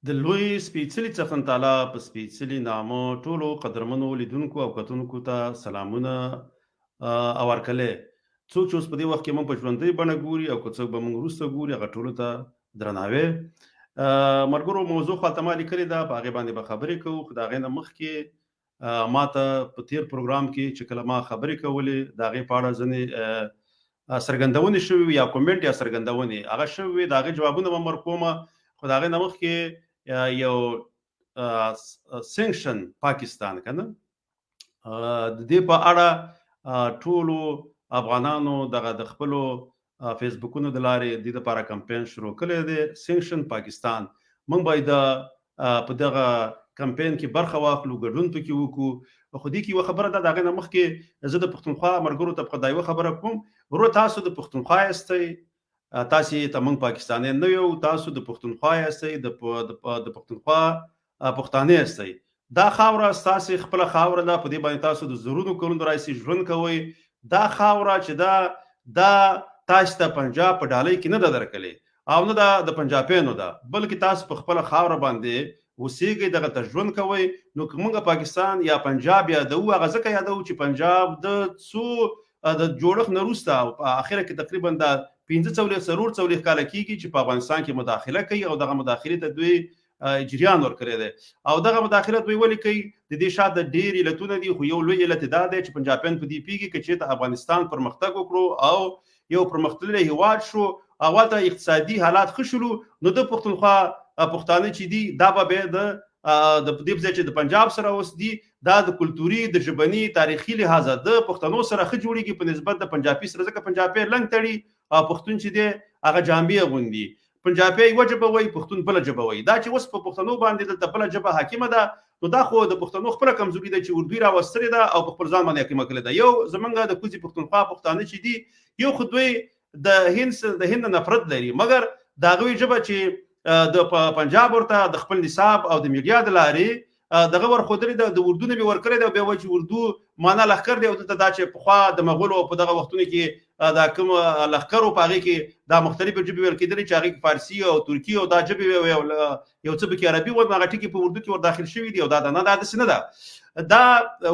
د لوی سپېڅلي څښتن تعالی په سپېڅلي نامه ټولو قدرمنو لیدونکو او کتونکو ته سلامونه او هرکلی. څوک چې اوس په دې وخت کې موږ په ژوندۍ بڼه ګوري او که څوک به موږ وروسته ګوري، هغه ټولو ته درناوی. ملګرو، موضوع خو هلته ما لیکلې ده، په هغې باندې به خبرې کوو، خو د هغې نه مخکې ما ته په تیر پروګرام کې چې کله ما خبرې کولې، د هغې په اړه ځینې څرګندونې شوې وي یا کومنټ یا څرګندونې هغه شوې وي، د هغې جوابونه به ورکوم. خو د هغې نه مخکې یو سنکشن پاکستان که نه، د دې په اړه ټولو افغانانو دغه د خپلو فیسبوکونو د لارې د دې لپاره کمپاین شروع کړی دی، سنکشن پاکستان. موږ باید په دغه کمپاین کې برخه واخلو، ګډون پکې وکړو. خو دې کې یوه خبره ده، د هغې نه مخکې زه د پښتونخوا ملګرو ته په دا یوه خبره کوم. وروره، تاسو د پښتونخوا یاستئ، تاسې ته موږ پاکستانیان نه یو، تاسو د پښتونخوا یاستئ، د پښتونخوا پښتانه یاستئ. دا خاوره ستاسې خپله خاوره ده، په دې باندې تاسو د زرونو کلونو راهیسې ژوند کوئ. دا خاوره چې دا دا تاسې ته پنجاب په ډالۍ کې نه ده درکلې او نه دا د پنجابیانو ده، بلکې تاسو په خپله خاوره باندې اوسېږئ، دغلته ژوند کوئ. نو که موږ پاکستان یا پنجاب یادوو، هغه ځکه یادوو چې پنجاب د څو د جوړښت نه وروسته په اخره کې تقریبا دا 45 44 کاله کېږي چې په افغانستان کې مداخله کوي، او دغه مداخلې ته دوی جریان ورکړی دی. او دغه مداخله دوی ولې کوي؟ د دې شاته ډېر علتونه دي، خو یو لوی علت دا دی چې پنجابیان په دې پوهېږي که چېرته افغانستان پرمختګ وکړو او یو پرمختللی هیواد شو او هلته اقتصادي حالات ښه شولو، نو د پښتونخوا پښتانه چې دي دا به بیا د دې په ځای چې د پنجاب سره اوس دي، دا د کلتوري، د ژبني، تاریخي لحاظه د پښتنو سره ښه جوړېږي په نسبت د پنجابي سره، ځکه پنجابی لنګ تړي او پښتون چې دی هغه جامې اغوندي. پنجابی یوه ژبه وایي، پښتون بله ژبه وایي. دا چې اوس په پښتنو باندې دلته بله ژبه حاکمه ده، نو دا خو د پښتنو خپله کمزوري ده چې اردو یې راوستلې ده او په خپل ځان باندې حاکمه کړې ده. یو زمونږ د کوزې پښتونخوا پښتانه چې دي، یو خو دوی د هند نفرت لري، مګر د هغوی ژبه چې د پنجاب ورته د خپل نصاب او د میډیا د لارې دغه ورښودلې ده، د اردو نه مې ورکړې ده، بیا وایي چې اردو معنا لښکر دی. او دلته دا چې پخوا د مغولو په دغه وختونو کې دا کوم لښکر و، په هغې کې دا مختلفې ژبې ویل کېدلې چې هغې کې فارسي او ترکي او دا ژبې وې، یو څه پکې عربي وه، هغه ټکي په اردو کې ور داخل شوي دي. او دا ده نه، دا داسې نه ده. دا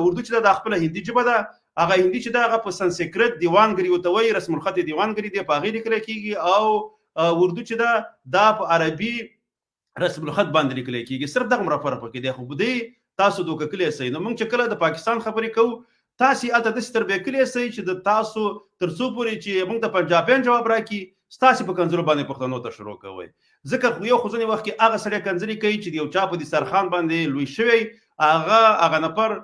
اردو چې ده دا خپله هندي ژبه ده، هغه هندي چې ده هغه په سنسکرت دیوانګري ورته وایي، رسم الخط دیوانګري دی، په هغې لیکل کېږي. او اردو چې ده دا په عربي رسم الخط باندې لیکل کېږي، صرف دغه فرق پکې دی. خو دې تاسو دوکه کړی سئ. نو موږ چې کله د پاکستان خبرې کوو، تاسې هلته داسې تربیه کړی سئ چې د تاسو تر څو پورې چې موږ ته پنجابیان جواب راکړي، ستاسې په کنځلو باندې پښتنو ته شروع کوئ. ځکه خو یو خو ځینې وخت کې هغه سړی کنځلې کوي چې د یو چا په دسترخوان باندې لوی شوی، هغه نفر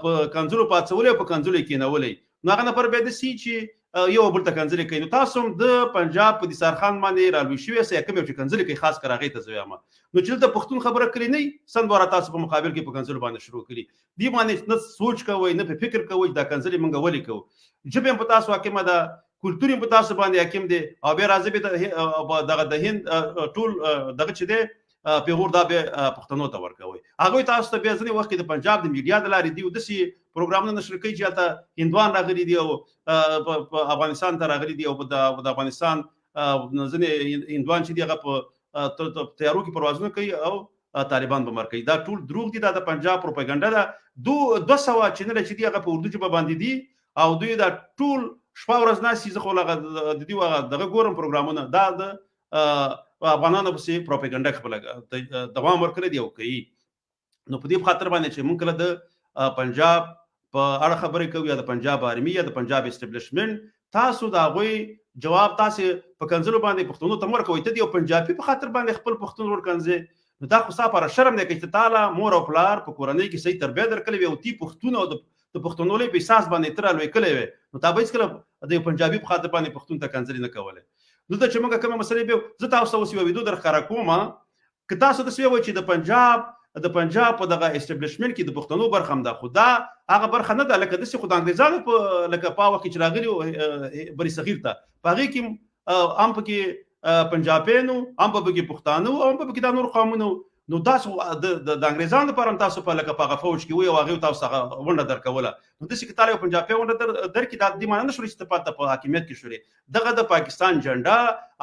په کنځلو پاڅولی او په کنځلو یې کېنولی، نو هغه نفر بیا داسې چې یو بل ته کنځلې کوي. نو تاسو هم د پنجاب په دسترخوان باندې رالوی شوی یاست، یا کوم یو چې کنځلې کوي، خاص کر هغې ته زه وایم. نو چې دلته پښتون خبره کړې نه وي، سم دواره تاسو په مقابل کې په کنځلو باندې شروع کړي. دې باندې نه سوچ کوئ، نه په فکر کوئ چې دا کنځلې موږ ولې کوو. ژبه هم په تاسو حاکمه ده، کلتور هم په تاسو باندې حاکم دی. او بیا راځي بیا دغه د هند ټول دغه چې دی پیغور دا بیا پښتنو ته ورکوي. هغوی تاسو ته بیا ځینې وخت کې د پنجاب د میډیا د لارې دی داسې پروګرامونه نشر کوي چې هلته هندوان راغلي دي او په افغانستان ته راغلي دي، او د افغانستان ځینې هندوان چې دي هغه په تیارو کې پروازونه کوي او طالبان به مرکوي. دا ټول دروغ دي، دا د پنجاب پروپاګنډه ده. 200 چینل چې دي هغه په اردو ژبه باندې دي، او دوی دا ټول شپه ورځ ناست. زه خو د دې دغه ګورم پروګرامونه، دا د افغانانو پسې پروپاګنډه خپله دوام ورکړی دی او کوي. نو په دې خاطر باندې چې موږ کله د پنجاب په اړه خبرې کوو، یا د پنجاب آرمي یا د پنجاب اسټبلشمنټ، تاسو د هغوی جواب تاسو په کنځلو باندې پښتنو ته مه ورکوئ. ته د یو پنجابي په خاطر باندې خپل پښتون ورور کنځې، نو دا خو ستا لپاره شرم دی. که چې تاله مور او پلار په کورنۍ کې صحیح تربیه درکړې وي او تی پښتون او د پښتونولۍ په احساس باندې ته رالوی کړی وي، نو تا به هېڅکله د یو پنجابي په خاطر باندې پښتون ته کنځلې نه کولې. دلته چې موږ کومه مسلې بیا زه تاسو ته اوس یوه ویډیو در ښکاره کوم، که تاسو داسې ووایئ چې د پنجاب په دغه اسټبلشمنټ کې د پښتنو برخه هم ده، خو دا هغه برخه نه ده لکه داسې. خو د انګریزانو په لکه په وخت کې چې راغلي بری صغیر ته، په هغې کې هم پکې پنجابیانو، هم پکې پښتانه او هم پکې دا نور قومونه. نو تاسو د انګریزانو لپاره هم تاسو په لکه په هغه فوج کې وي او هغې تاسو هغه ونډه درکوله. نو داسې که تاله یو پنجابی ونډه درکړي، دا دې معنی نه شولې چې ته پاته په حاکمیت کې شولې. دغه د پاکستان جنډه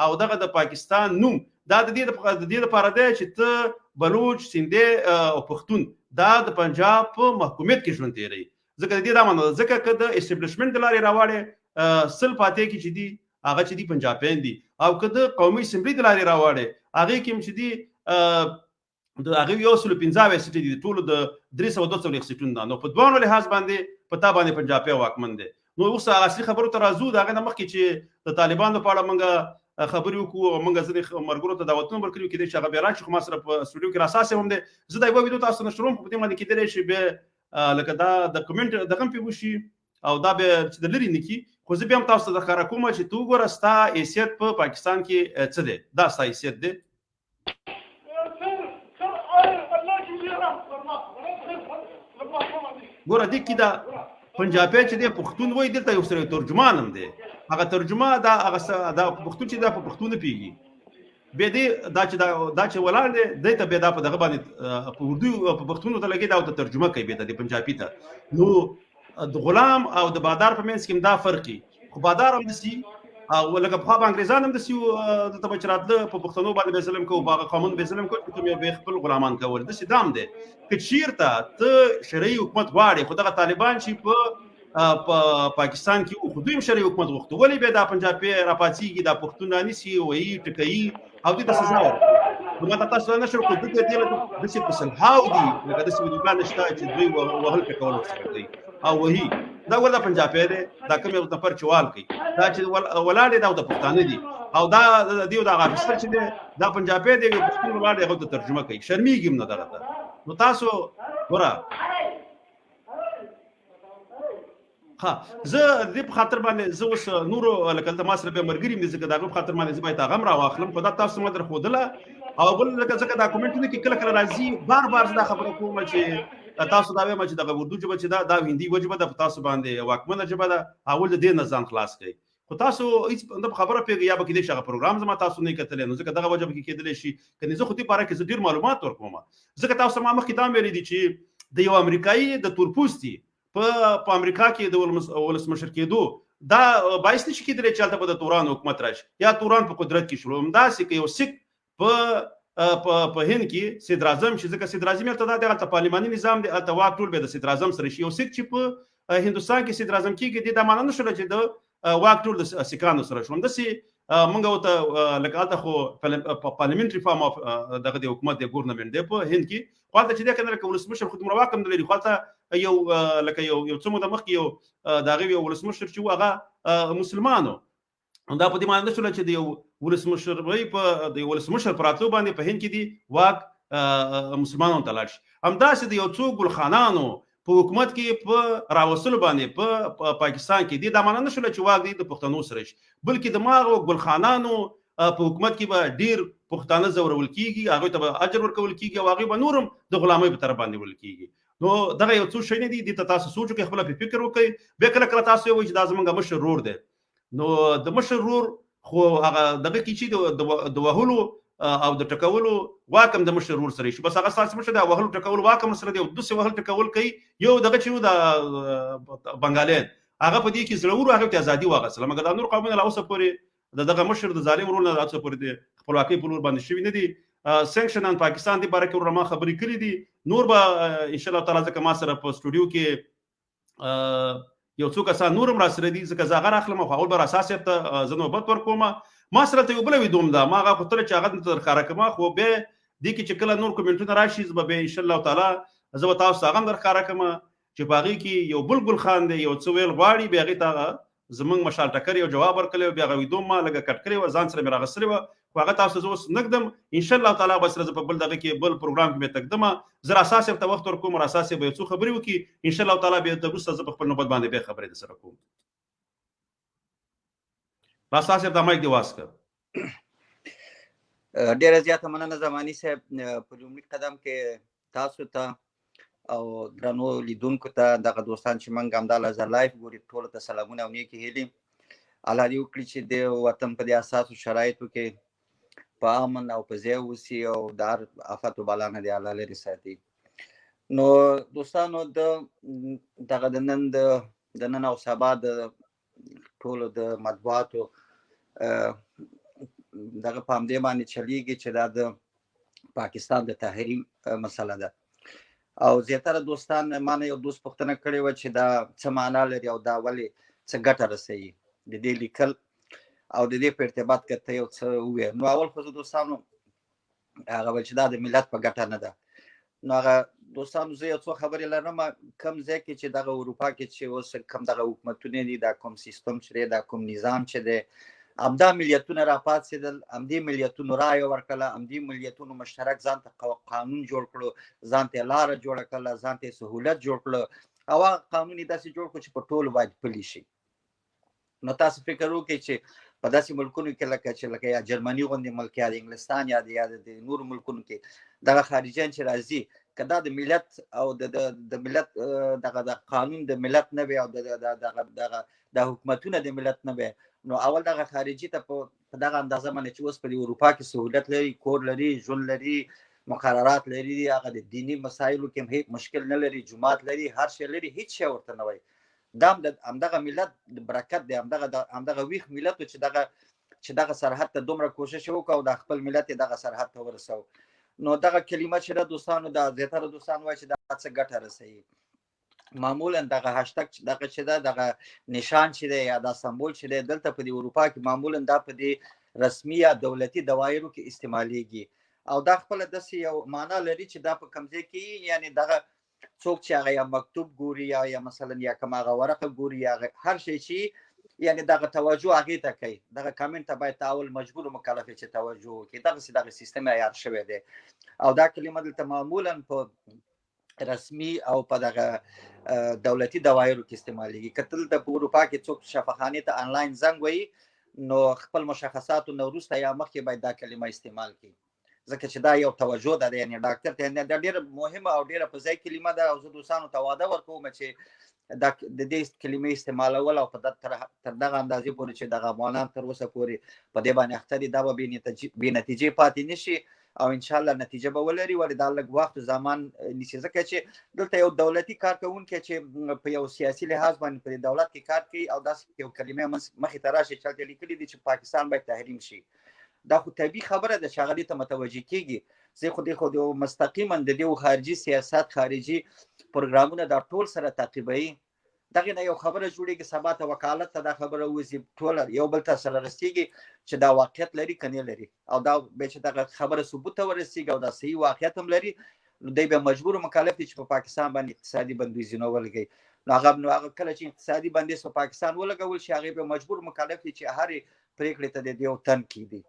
او دغه د پاکستان نوم دا د دې لپاره دی چې ته بلوچ، سندې او پښتون دا د پنجاب په محکومیت کې ژوند تیروي. ځکه د دې دا معنا ده، ځکه که د اسټبلشمنټ د لارې راواړې 100 پاتې کې چې دي هغه چې دي پنجابیان دي، او که د قومي اسمبلۍ د لارې راواړې هغې کې هم چې دي د هغې 175 سیټ دي، ټولو د 342 سیټونه ده. نو په دواړو لحاظ باندې په تا باندې پنجابی واکمن دی. نو اوس هغه اصلي خبرو ته راځو. د هغې نه مخکې چې د طالبانو په اړه موږ خبرې وکړو او موږ ځینې ملګرو ته دعوتونه ورکړي، کېدای شي هغه بیا راشي، خو ما سره په سټوډیو کې راساسې هم دی. زه دا یوه ویډیو تاسو ته نشروم، خو په دې باندې کېدلی شي بیا لکه دا د کمنټ دغه هم پرې وشي او دا بیا چې د لرې نه کړي، خو زه بیا هم تاسو ته د ښکاره کوم چې ته وګوره ستا حیثیت په پاکستان کې څه دی، دا ستا حیثیت دی. ګوره دې کې دا پنجابی چې دی پښتون وایي، دلته یو سره ترجمان هم دی، هغه ترجمه دا هغه دا پښتون چې دا په پښتون نه پوهېږي، بیا دې دا چې دا چې ولاړ دی دی ته بیا دا په دغه باندې په اردو په پښتون ورته لګي، دا ورته ترجمه کوي بیا د پنجابي ته. نو د غلام او د بادار په منځ کې هم دا فرق وي، خو بادار هم داسې او لکه پخوا به انګرېزان هم داسې وو، دلته به چې راتله په پښتنو باندې به ظلم کوو، په هغه قومونو به ظلم کوو چې کوم یو به خپل غلامان کول. داسې دا هم دی که چېرته ته شرعي حکومت غواړې، خو دغه طالبان چې په پاکستان کې وو، خو دوی هم شرعي حکومت غوښته، ولې بیا دا پنجابي راپاڅېږي، دا پښتون رانیسي، وهي، ټکوي او دوی ته سزا ورکوي. نو ما ته تاسو نه شروع کړو، دلته دې لکه داسې په سلهاو دي، لکه داسې ویډیوګانې شته چې دوی وهل ټکول ورسره کوي او وهي. دا ګوره دا پنجابی دی، دا کوم یو نفر چې وال کوي، دا چې ولاړ دی دا د پښتانه دي، او دا دیو دا افسر چې دی دا پنجابی دی، یو پښتون ولاړ دی هغه ته ترجمه کوي، شرمېږي هم نه دغه ته. نو تاسو ګوره ها زه دې په خاطر باندې زه اوس نورو لکه دلته ما سره بیا ملګري مې ځکه د هغه په خاطر باندې زه باید هغه هم راواخلم، خو دا تاسو ما در ښودله. او بل لکه ځکه دا کومنټونه کې کله کله راځي، بار بار زه دا خبره کوم چې تاسو دا وایم چې دغه اردو ژبه چې دا دا هندي وجبه ده، په تاسو باندې واکمنه ژبه ده، اول د دې نه ځان خلاص کړئ. خو تاسو هیڅ نه خبره پوهېږئ، یا به کېدای شي هغه پروګرام زما تاسو نه کتلی، نو ځکه دغه وجه پکې کېدلی شي. که نه زه خو دې باره کې زه ډېر معلومات ورکوم، ځکه تاسو ما مخکې دا هم ویلي دي چې د یو امریکایي د تورپوستي په امریکا کې د ولسمشر کېدو دا باعث نشي کېدلی چې هلته به د توران حکومت راشي یا توران په قدرت کې شول. همداسې که یو سیک په په هند کې صدراعظم شي، ځکه صدراعظم هلته دا دی، هلته پارلماني نظام دی، هلته واک ټول بیا د صدراعظم سره شي. یو سیک چې په هندوستان کې صدراعظم کېږي، دې دا معنا نه شوله چې د واک ټول د سیکانو سره شو. همداسې مونږ ورته لکه هلته خو پارلمنټري فارم اف دغه د حکومت دی، ګورنمنټ دی په هند کې، خو هلته چې دی که نه لکه ولسمشر خو دومره واک هم نه لري، خو هلته یو لکه یو یو څه موده مخکې یو د هغې یو ولسمشر چې و هغه مسلمان و. دا په دې معنی نه شوله چې د یو ولسمشر په د یو ولسمشر په راتلو باندې په هند کې دی واک مسلمانانو ته لاړ شي. همداسې د یو څو ګلخانانو په حکومت کې په راوستلو باندې په پاکستان کې دې دا معنی نه شوله چې واک دې د پښتنو سره شي، بلکې د ماغو ګلخانانو په حکومت کې به ډېر پښتانه ځورول کېږي، هغوی ته به اجر ورکول کېږي او هغوی به نور هم د غلامۍ په طرف باندې وړل کېږي. نو دغه یو څو شیونه دي، دې ته تاسو سوچ وکړئ، خپله پرې فکر وکړئ. بیا کله کله تاسو وایئ چې دا زموږ مشر ورور دی، نو د مشر ورور خو هغه دغه کې چې د وهلو او د ټکولو واک هم د مشر ورور سره شي، بس هغه ستاسو مشر دی، وهلو ټکولو واک هم سره دی، او داسې وهل ټکول کوي. یو دغه چې د بنګالیان هغه په دې کې زړور، هغه ته ازادي واغستله، مګر دا نور قومونه لا اوسه پورې د دغه مشر د ظالم ورور نه لا اوسه پورې د خپلواکۍ په لور باندې شوي نه دي. سانکشن آن پاکستان دې باره کې وروره ما خبرې کړې دي، نور به ان شاء الله تعالی ځکه ما سره په سټوډیو کې یو څو کسان نور هم راسره دي، ځکه زه هغه راخلم، خو اول به راسا صاحب ته زه نوبت ورکوم. ما سره ته یو بله ویډیو هم ده، ما هغه غوښتله چې هغه درته درښکاره کړم، خو بیا دې کې چې کله نور کومنټونه راشي زه به بیا ان شاء الله تعالی زه به تاسو ته هغه هم درښکاره کړم چې په هغې کې یو بل ګل خان دی، یو څه ویل غواړي، بیا هغې ته هغه زمونږ مشال ټکر یو جواب ورکړی، بیا هغه ویډیو ما لږه کټ کړې وه، ځان سره مې راغستلې وه، خو هغه تاسو زه اوس نه ږدم. ان شاء الله تعالی به سره زه په بل دغه کې بل پروګرام کې به تقدم، زه راسا صاحب ته وخت ورکوم، راسا صاحب به یو څو خبرې وکړي ان شاء الله تعالی. بیا د وروسته زه په خپل نوبت باندې بیا خبرې در سره کوم. راسا صاحب دا مایک دې واز کړه. ډیره زیاته مننه زمانی صاحب. په لومړي قدم کې تاسو ته او درنو لیدونکو ته، دغه دوستان چې موږ همدا لحظه live ګوري، ټولو ته سلامونه او نیکې هیلې. الله دې وکړي چې د وطن په دې حساسو شرایطو کې په امن او په ځای اوسي او د هر آفت و بلا نه دې الله لرې ساتي. نو دوستانو، د دغه د نن د نن او سبا د ټولو د مطبوعاتو دغه په همدې باندې چلیږي چې دا د پاکستان د تحریم مسله ده. او زیاتره دوستان ما نه یو دوست پوښتنه کړې وه چې دا څه معنا لري او دا ولې څه ګټه رسوي د دې لیکل او د دې په ارتباط که ته یو څه ووایې. نو اول خو زه دوستانو هغه ویل چې دا د ملت په ګټه نه ده. نو هغه دوستانو زه یو څو خبرې لرم. کم ځای کې چې دغه اروپا کې چې اوس کم دغه حکومتونه دي، دا کوم سیستم چې دی، دا کوم نظام چې دی، همدا ملیتونه راپاڅېدل، همدې ملیتونو رایه ورکړله، همدې ملیتونو مشترک ځان ته قانون جوړ کړو، ځان ته لاره جوړه کړله، ځان ته سهولت جوړ کړو او هغه قانون یې داسې جوړ کړو چې په ټولو باید پلي شي. نو تاسو فکر وکړئ چې په داسې ملکونو کې لکه چې لکه یا جرمني غوندې ملک یا د انګلستان یا د یا د نورو ملکونو کې دغه خارجیان چې راځي، که دا د ملت او د د ملت دغه د قانون د ملت نه وي او د دغه دغه د حکومتونه د ملت نه وي، نو اول دغه خارجي ته په دغه اندازه باندې چې اوس په اروپا کې سهولت لري، کور لري، ژوند لري، مقررات لري، هغه د دیني مسایلو کې هم هیڅ مشکل نه لري، جومات لري، هر شی لري، هیڅ شی ورته نه وایي. دا هم د همدغه ملت برکت دی، همدغه ویښ ملت چې دغه سرحد ته دومره کوشش وکړ او د خپل ملت یې دغه سرحد ته ورساو. نو دغه کلمه چې ده دوستانو، دا زیاتره دوستان وایي چې دا څه ګټه رسوي. معمولا دغه هاشتګ دغه چې ده، دغه نشان چې دی یا دا سمبول چې دی، دلته په دې اروپا کې معمولا دا په دې رسمي یا دولتي دوایرو کې استعمالیږي او دا خپله داسې یو معنا لري چې دا په کوم ځای کې، یعنی دغه څوک چې هغه یا مکتوب ګوري یا مثلا یا کوم هغه ورقه ګوري یا هر شی چې، یعنی دغه توجه هغې ته کوي، دغه کمنټ ته باید اول مجبور مکلف چې توجه وکړي. دغسې دغه سیستم عیار شوی دی او دا کلمه دلته معمولا په رسمي او په دغه دولتي دوایرو کې استعمالیږي. که دلته په اروپا کې څوک شفاخانې ته آنلاین زنګ وایي، نو خپل مشخصاتو نه وروسته یا مخکې باید دا کلمه استعمال کړي، ځکه چې دا یو توجه ده، یعنی ډاکټر ته دا ډېره مهمه او ډېره په ځای کلمه ده. او زه دوستانو ته وعده ورکوم چې دا د دې کلمې استعمالول او په تر دغه اندازې پورې چې دغه افغانان تر اوسه پورې په دې باندې اخته دي، دا به بې نتیجې پاتې نه شي او انشاءالله نتیجه به ولري. ولې دا لږ وخت زمان نیسي، ځکه چې دلته یو دولتي کارکوونکی چې په یو سیاسي لحاظ باندې په دولت کې کار کوي او داسې یو کلمه مخې ته راشي چې هلته لیکلي دي چې پاکستان باید تحریم شي، دا خو طبیعي خبره ده چې هغه دې ته متوجه کېږي. زه خو دې خو د مستقیما د دې خارجي سیاست، خارجي پروګرامونه دا ټول سره تعقیبوي. دغه نه یو خبره جوړیږي، سبا ته وکالت ته دا خبره وځي، ټول یو بل ته سره رسیږي چې دا واقعیت لري که نه لري، او دا به چې دغه خبره ثبوت ته ورسیږي او دا صحیح واقعیت هم لري، نو دی به مجبور مکلف دي چې په پاکستان باندې اقتصادي بندیزونه ولګوي. نو هغه کله چې اقتصادي بندیز په پاکستان ولګول شي، هغه به مجبور مکلف دي چې هرې پرېکړې ته د یو تن کېږي.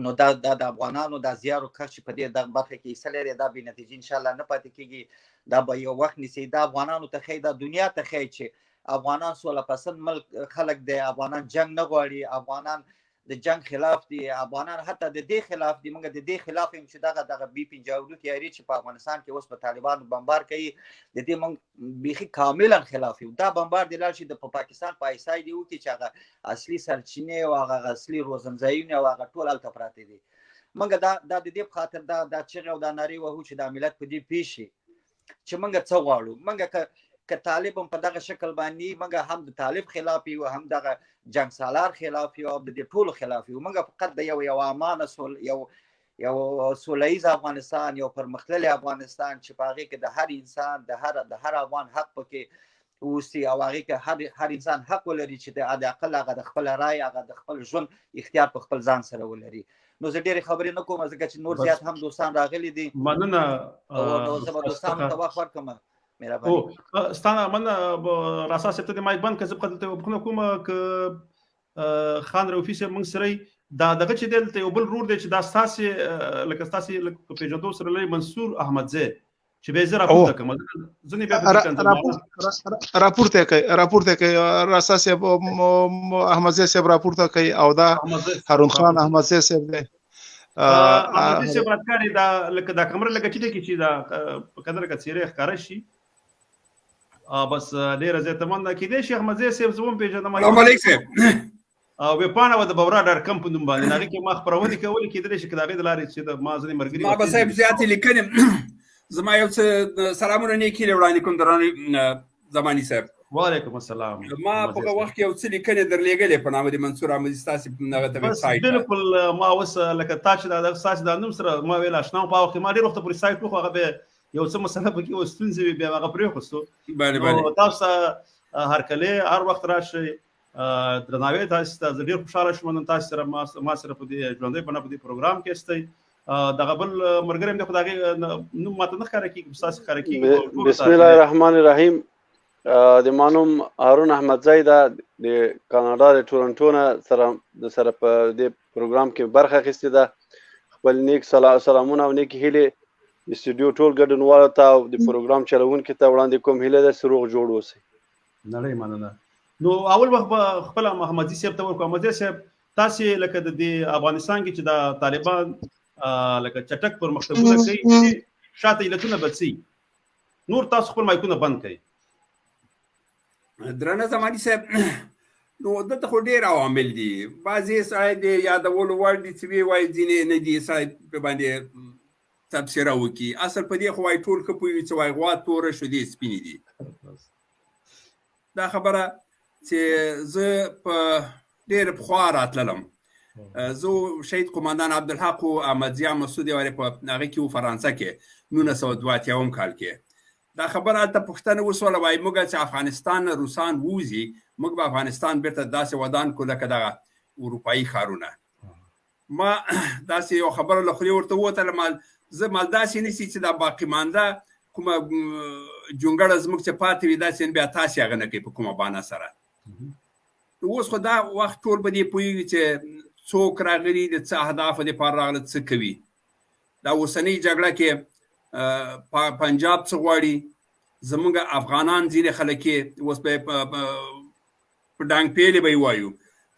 نو دا د افغانانو دا زیار او کښ چې په دې دغه برخه کې حصه لري، دا بې نتیجې انشاءالله نه پاتې کېږي، دا به یو وخت نیسي. دا افغانانو ته ښیي، دا دنیا ته ښیي چې افغانان سوله پسند ملک خلک دی، افغانان جنګ نه غواړي، افغانان د جنگ خلاف دي، افغانان حتی د دې خلاف دي. موږ د دې خلاف یم چې دغه بي 52 تیاري چې په افغانستان کې اوس په طالبانو بمبار کوي، د دې موږ بیخي کاملا خلاف یو. دا بمبار دی لاړ شي د په پاکستان په آی اس آی دی وکړي چې هغه اصلي سرچینې او هغه اصلي روزنځایونه او هغه ټول هلته پراته دي. موږ دا د دې په خاطر دا چغې او دا نارې وهو چې دا ملت په دې پېښ شي چې موږ څه غواړو. موږ که طالب هم په دغه شکل باندې، موږ هم د طالب خلاف یو، هم دغه جنگ سالار خلاف یو، هم د دې ټولو خلاف یو. موږ فقط د یو امانه سول، یو سوله ییز افغانستان، یو پرمختللی افغانستان چې په هغې کې د هر انسان، د هر افغان حق پکې اوسي او هغې کې هر انسان حق ولري چې د حد اقل هغه د خپل رای، هغه د خپل ژوند اختیار په خپل ځان سره ولري. نو زه ډېرې خبرې نه کوم ځکه چې نور زیات هم دوستان راغلي دي. مننه. نو زه به دوستانو ته وخت ورکړم. مهرباني. ستانه مننه. راسا صاحب ته د مایک بند که زه فقط دلته یوه پوښتنه کوم که خان رؤفي صاحب موږ سره دا دغه چې دلته یو بل رور دی چې دا ستاسې لکه ستاسې لکه پېژندو سره لري، منصور احمدزی چې به زه راپورته کوم، ځینې بیا راپورته کوي، راپورته کوي. راسا صاحب احمدزی صاحب راپورته کوي او دا هارون خان احمدزی صاحب دی. احمدزی صاحب راکړی دا لکه دا کمره لکه چې کې چې دا په کدر کې څیرې ښکاره شي. بس ډیره زیاته مننه. کېدای شي احمدزی صاحب زه هم پېژنم. سلام علیک صاحب. ویبپاڼه وه د بورا ډاټ کام په نوم باندې، هغې کې ما خپرونې کولې. کېدلی شي که د هغې د لارې چې د ما ځینې ملګري ما به صاحب زیاتې لیکنې. زما یو څه سلامونه نیکې وړاندې کوم درانه زماني صاحب. وعلیکم السلام. ما په هغه وخت کې یو څه لیکنې درلېږلې په نامه د منصور احمدزي ستاسې هغه ته ویب سایټ. بالکل، ما اوس لکه تا چې دا ستاسې دا نوم سره ما ویل آشنا په وخت ما ډېر وخت پورې سایټ وخو، هغه به یو څه مسله پکې و، ستونزې وې، بیا هغه پرېښوستو. بله بله. تاسو ته هرکلی، هر وخت راشئ، درناوی تاسو ته. زه ډېر خوشحاله شوم نن تاسو سره ما سره په دې ژوندۍ بڼه په دې پروګرام کې یاستئ. دغه بل ملګری مې خو د هغې نوم ماته نه ښکاره کېږي، ستاسو ښکاره کېږي. بسم الله الرحمن الرحیم. د ما نوم هارون احمدزی ده، د کاناډا د ټورنټو نه سره په دې پروګرام کې برخه اخیستې ده. خپل نیک سلامونه او نیکې هیلې د سټوډیو ټول ګډونوالو ته او د پروګرام چلوونکي ته وړاندې کوم. هیله ده چې روغ جوړ اوسئ. نړۍ مننه. نو اول وخت به خپل احمدزي صاحب ته ورکړو. احمدزي صاحب، تاسې لکه د دې افغانستان کې چې دا طالبان لکه چټک پرمختګونه کوي، شاته علتونه به څه؟ نور تاسو خپل مایکونه بند کړئ. درنه زماني صاحب، نو دلته خو ډېر عوامل دي، بعضې سړی د یادولو وړ دي چې ویې وایي، ځینې نه دي سړی پرې باندې تبصره وکړي. اصل په دې خو وایي ټول ښه پوه وي چې وایي غوا توره شودې سپینې دي. دا خبره چې زه په ډېر پخوا راتللم، زه شهید قومندان عبدالحق و احمد ضیا مسعود یو وارې په هغه کې و، فرانسه کې 1982 کال کې دا خبره هلته پوښتنه وسوله، وایي موږ چې افغانستان نه روسان ووځي، موږ به افغانستان بیرته داسې ودان کړو لکه دغه اروپایي ښارونه. ما داسې یو خبره له خولې ورته ووتله، مال زه مال داسې نه سي چې دا باقي مانده کومه جونګړه زموږ چې پاتې وي داسې بیا تاسې هغه نه کوي په کومه بانه سره. اوس خو دا وخت ټول په دې پوهېږي چې څوک راغلي، د څه اهدافو دپاره راغله، څه کوي. دا اوسنۍ جګړه کې پنجاب څه غواړي، زموږ افغانان ځینې خلک یې اوس به په ډانګ پیلې به یې وایو،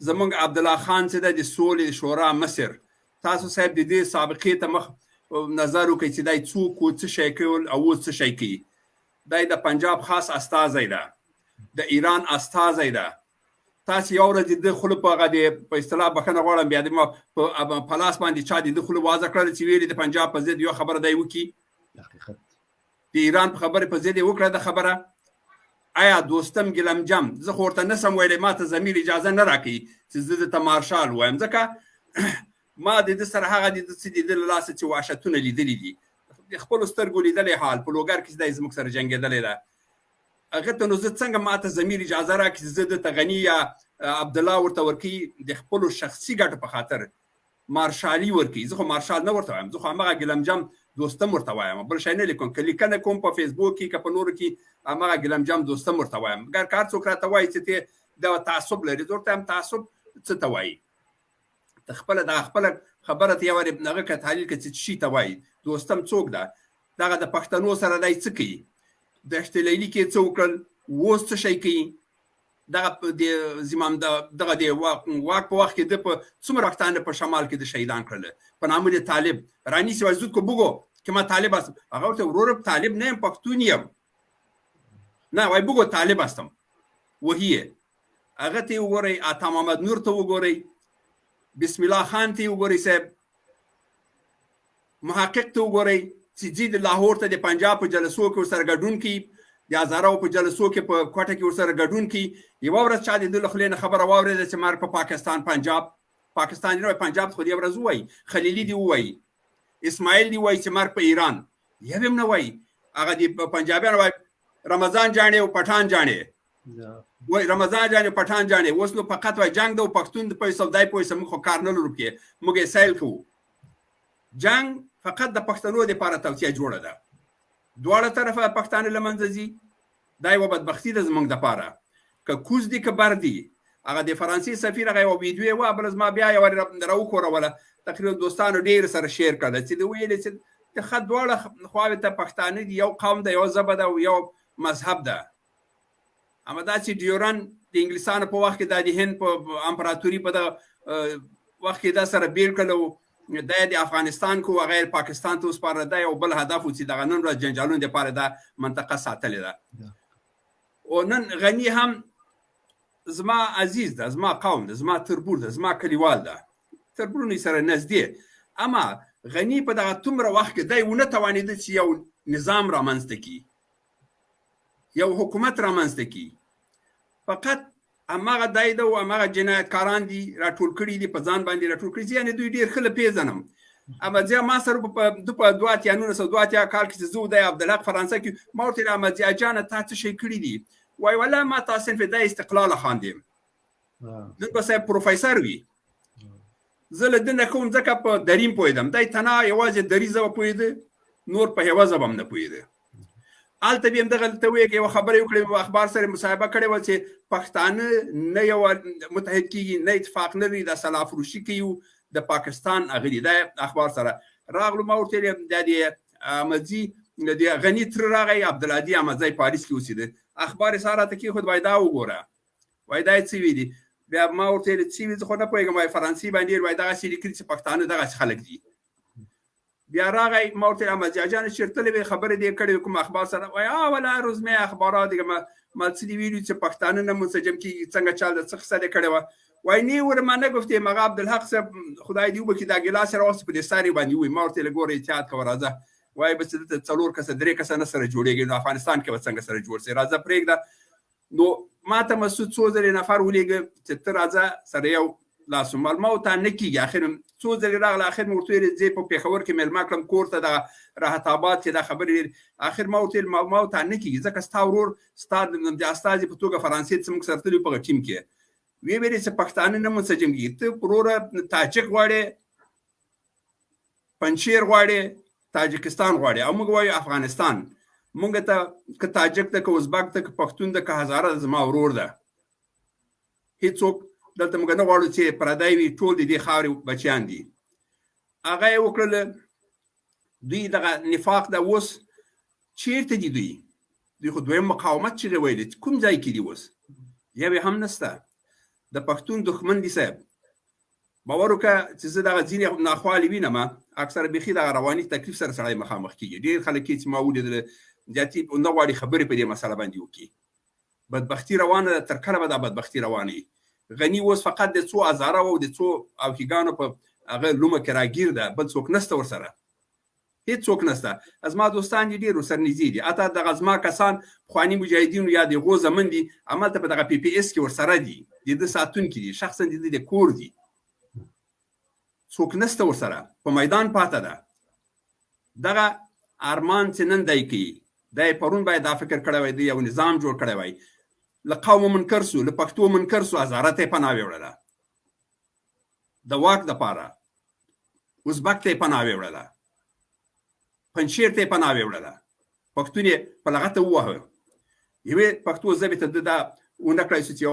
زموږ عبدالله خان چې ده د سولې د شورا مصر، تاسو صاحب د دې سابقې ته مخ نظر وکړئ چې دی څوک و، څه شی کوي او اوس څه شی کوي. دی د پنجاب خاص استازی ده، د ایران استازی ده. تاسو یو ورځ د ده خوله په هغه د په اصطلاح بښنه غواړم، بیا د ما په لاس باندې چا د ده خوله وازه کړله چې ویلي د پنجاب په ضد یو خبره دی وکړي، حقیقت د ایران په خبرې په ضد یې وکړه د خبره. آیا دوستم ګیلمجم، زه خو ورته نسم ویلی، ما ته ضمیر اجازه نه راکوي چې زه ده ته مارشال ووایم، ځکه ما د ده سره هغه د ده څه د ده له لاسه چې وحشتونه لیدلي دي، د خپلو سترګو لیدلی حال په لوګر کې چې دی زموږ سره جنګېدلی ده، هغه ته نو زه څنګه ما ته ضمیر اجازه راکړي چې زه ده ته غني یا عبدالله ورته ورکوي د خپلو شخصي ګټو په خاطر مارشالي ورکوي. زه خو مارشال نه ورته وایم، زه خو هماغه ګیلمجم دوستم ورته وایم، بل شی نه لیکم. که لیکنه کوم په فیسبوک کې که په نورو کې هماغه ګیلمجم دوستم ورته وایم. ګر که هر څوک راته وایي چې ته دا تعصب لرې، زه ورته وایم تعصب څه ته وایي؟ ته خپله دغه خپله خبره ته یو وارې هغه که تحلیل کړه چې څه ته وایي، دوستم څوک ده، دغه د پښتنو سره دی څه کوي، دشت لیلي کې څه وکړل، اوس څه شی کوي، دغه د زمام دغه د واک په وخت کې د په څومره پښتانه په شمال کې د شهیدان کړل په نامه د طالب رانیسي، وایي زود کو بګو چې ما طالب هستم. هغه ورته ورور طالب نه یم، پښتون یم، نه وایي بګو طالب هستم، وهي یې. هغه ته یې وګورئ، عطا محمد نور ته وګورئ، بسم الله خان ته یې وګورئ صاحب، محقق ته وګورئ چې ځي د لاهور ته د پنجاب په جلسو کې ورسره ګډون کوي، د هزارو په جلسو کې په کوټه کې ورسره ګډون کوي. یوه ورځ چا د ده له خولې نه خبره واورېده چې مرګ په پاکستان، پنجاب، پاکستان دې نه وایي، پنجاب خو دې ورځ ووایي، خلیلي دې ووایي، اسماعیل دې ووایي چې مرګ په ایران، یو هم نه وایي. هغه دې پنجابیان وایي رمضان جاڼې او پټان جاڼې، وایي رمضان جاڼې پټان جاڼې. اوس نو فقط وایي جنګ ده او پښتون د پیسو دای پیسو، موږ خو کار نه لرو پکې، موږ یې سیل کوو. جنګ فقط د پښتنو دپاره توطیه جوړه ده، دواړه طرفه پښتانه له منځه ځي. دا یوه بدبختي ده زموږ دپاره، که کوز دي که بر دي. هغه د فرانسې سفیر هغه یوه ویډیو یې وه، بله زما بیا یوه راوښوروله، تقریبا دوستانو ډېر سره شیر کړله چې ده ویلې چې د ښه دواړه خواوې ته پښتانه دي، یو قوم ده، یوه ژبه ده او یو مذهب ده. اما دا چې ډیورن د انګلیسانو په وخت کې دا د هند په امپراتوري په دغه وخت کې دا سره بېل کړل او دا یې د افغانستان کو هغه یې پاکستان ته وسپارله، دا یو بل هدف و چې دغه نن ورځ جنجالونو دپاره دا منطقه ساتلې ده. او نن غني هم زما عزیز ده، زما قوم ده، زما تربور ده، زما کلیوال ده، تربورونو سره نږدې. اما غني په دغه دومره وخت کې دی ونه توانېده چې یو نظام رامنځته کړي، یو حکومت رامنځته کړي. فقط هماغه دی ده او هماغه جنایتکاران دي راټول کړي دي، په ځان باندې راټول کړي دي. یعنې دوی ډېر ښه له پېژنم. احمدضیا ما سره په 82 1982 کال کې چې زه دی عبدالحق فرانسه کې، ما ورته ویل احمدضیا جانه تا څه شی کړي دي؟ وایي ولا ما تا صنف د استقلال خاندیم، نن به صاحب پروفیسور وي. زه له ده نه ښه وم ځکه په دریم پوهېدم، دی تنها یوازې دري ژبه پوهېده، نور په یوه ژبه هم نه پوهېده. هلته بیا هم دغه ته ویې یوه خبره یې وکړې، اخبار سره مصاحبه کړې وه چې پښتانه نه یو متحد کېږي، نه اتفاق نه لري، دا سلا فروشي کوي د پاکستان هغه دي. دا اخبار سره راغلو، ما ورته ویل دا د احمدزي د غني تره راغی، عبدالهادي احمدزی پاریس کې اوسېده، اخبار یې سهار راته کېښود، وایي دا وګوره، وایي دا یې څه ویلي. بیا ما ورته ویل څه ویلي زه خو نه پوهېږم، وایي فرانسې باندې وایي دغسې لیکلي چې پښتانه دغسې خلک دي. بیا راغی، ما ورته ویل احمد ضیا جانه چېرته تللی وې، خبرې دې کړې وې کوم اخبار سره؟ وایي ولا روزمې اخبارات دي، ما څه دې ویلي چې پښتانه نه منسجم کېږي، څنګه چال ده، څه قصه دې کړې وه؟ وایي نه وره ما نه ګفتې، مغه عبدالحق صاحب خدای دې وبخښي دا ګیلاس یې راوست په دې سر یې باندې ووایي. ما ورته ویل ګوره احتیاط کوه راځه، وایي به چې دلته 4 کسه 3 کسه نه سره جوړېږي، نو افغانستان کې به څنګه سره جوړ سي، راځه پرېږده. نو ما ته مسعود څو ځلې نفر ولېږه چې ته راځه سره یو لاس مالما او تا نه کېږي. اخر څو ځلې راغله، اخر مې ورته ویل زه په پېښور کې مېلمه کړم کور ته، دغه راحت آباد کې دا خبرې ویلې. اخر ما ورته ویل ما او تا نه کېږي، ځکه ستا ورور ستا د استازي په توګه فرانسې ته موږ سره تللي په هغه ټیم کې، ویې ویلې چې پښتانه نه منسجم کېږي، ته وروره تاجک غواړې، پنجشیر غواړې، تاجکستان غواړې، او موږ وایو افغانستان. موږ ته که تاجک ده، که ازبک ده، که پښتون ده، که هزاره ده، زما ورور ده، هیڅوک دلته موږ نه غواړو چې پردی وي، ټول د دې خاورې بچیان دي. هغه یې وکړل. دوی دغه نفاق ده اوس چیرته دي؟ دوی خو دویم مقاومت چیغې ویلې، کوم ځای کې دي اوس؟ یو یې هم نسته. د پښتون دښمن دي صاحب، باور وکړه چې زه دغه ځینې ناخوالې وینم، اکثره بیخي دغه رواني تکلیف سره سړی مخامخ کېږي. ډېر خلک چې ما ولیدل زیاتې نه غواړي خبرې په دې مسله باندې وکړي. بدبختي روانه ده، تر کله به دا بدبختي روانه وي؟ غني اوس فقط د څو هزاره او د څو اوهیګانو په هغه لومه کې راګیر ده، بل څوک نسته ورسره، هیڅ څوک نسته. زما دوستان دي ډېر ورسره نږدې دي، حتی دغه زما کسان پخواني مجاهدینو یا د غو زمن دي، هملته په دغه پی پی اس کې ورسره دي، د ده ساتونکي دي، شخصا د ده د کور دي، څوک نسته ورسره، په میدان پاته ده. دغه ارمان چې نن دی کوي، دی پرون باید دا فکر کړی وای، دی یو نظام جوړ کړی وای. له قومه منکر سو، له پښتو منکر سو، هزاره ته یې پناه ویوړله د واک دپاره، ازبک ته یې پناه ویوړله، پنجشیر ته یې پناه ویوړله، پښتون یې په لغته وواهه. یوې پښتو ژبې ته ده دا ونه کړای سو چې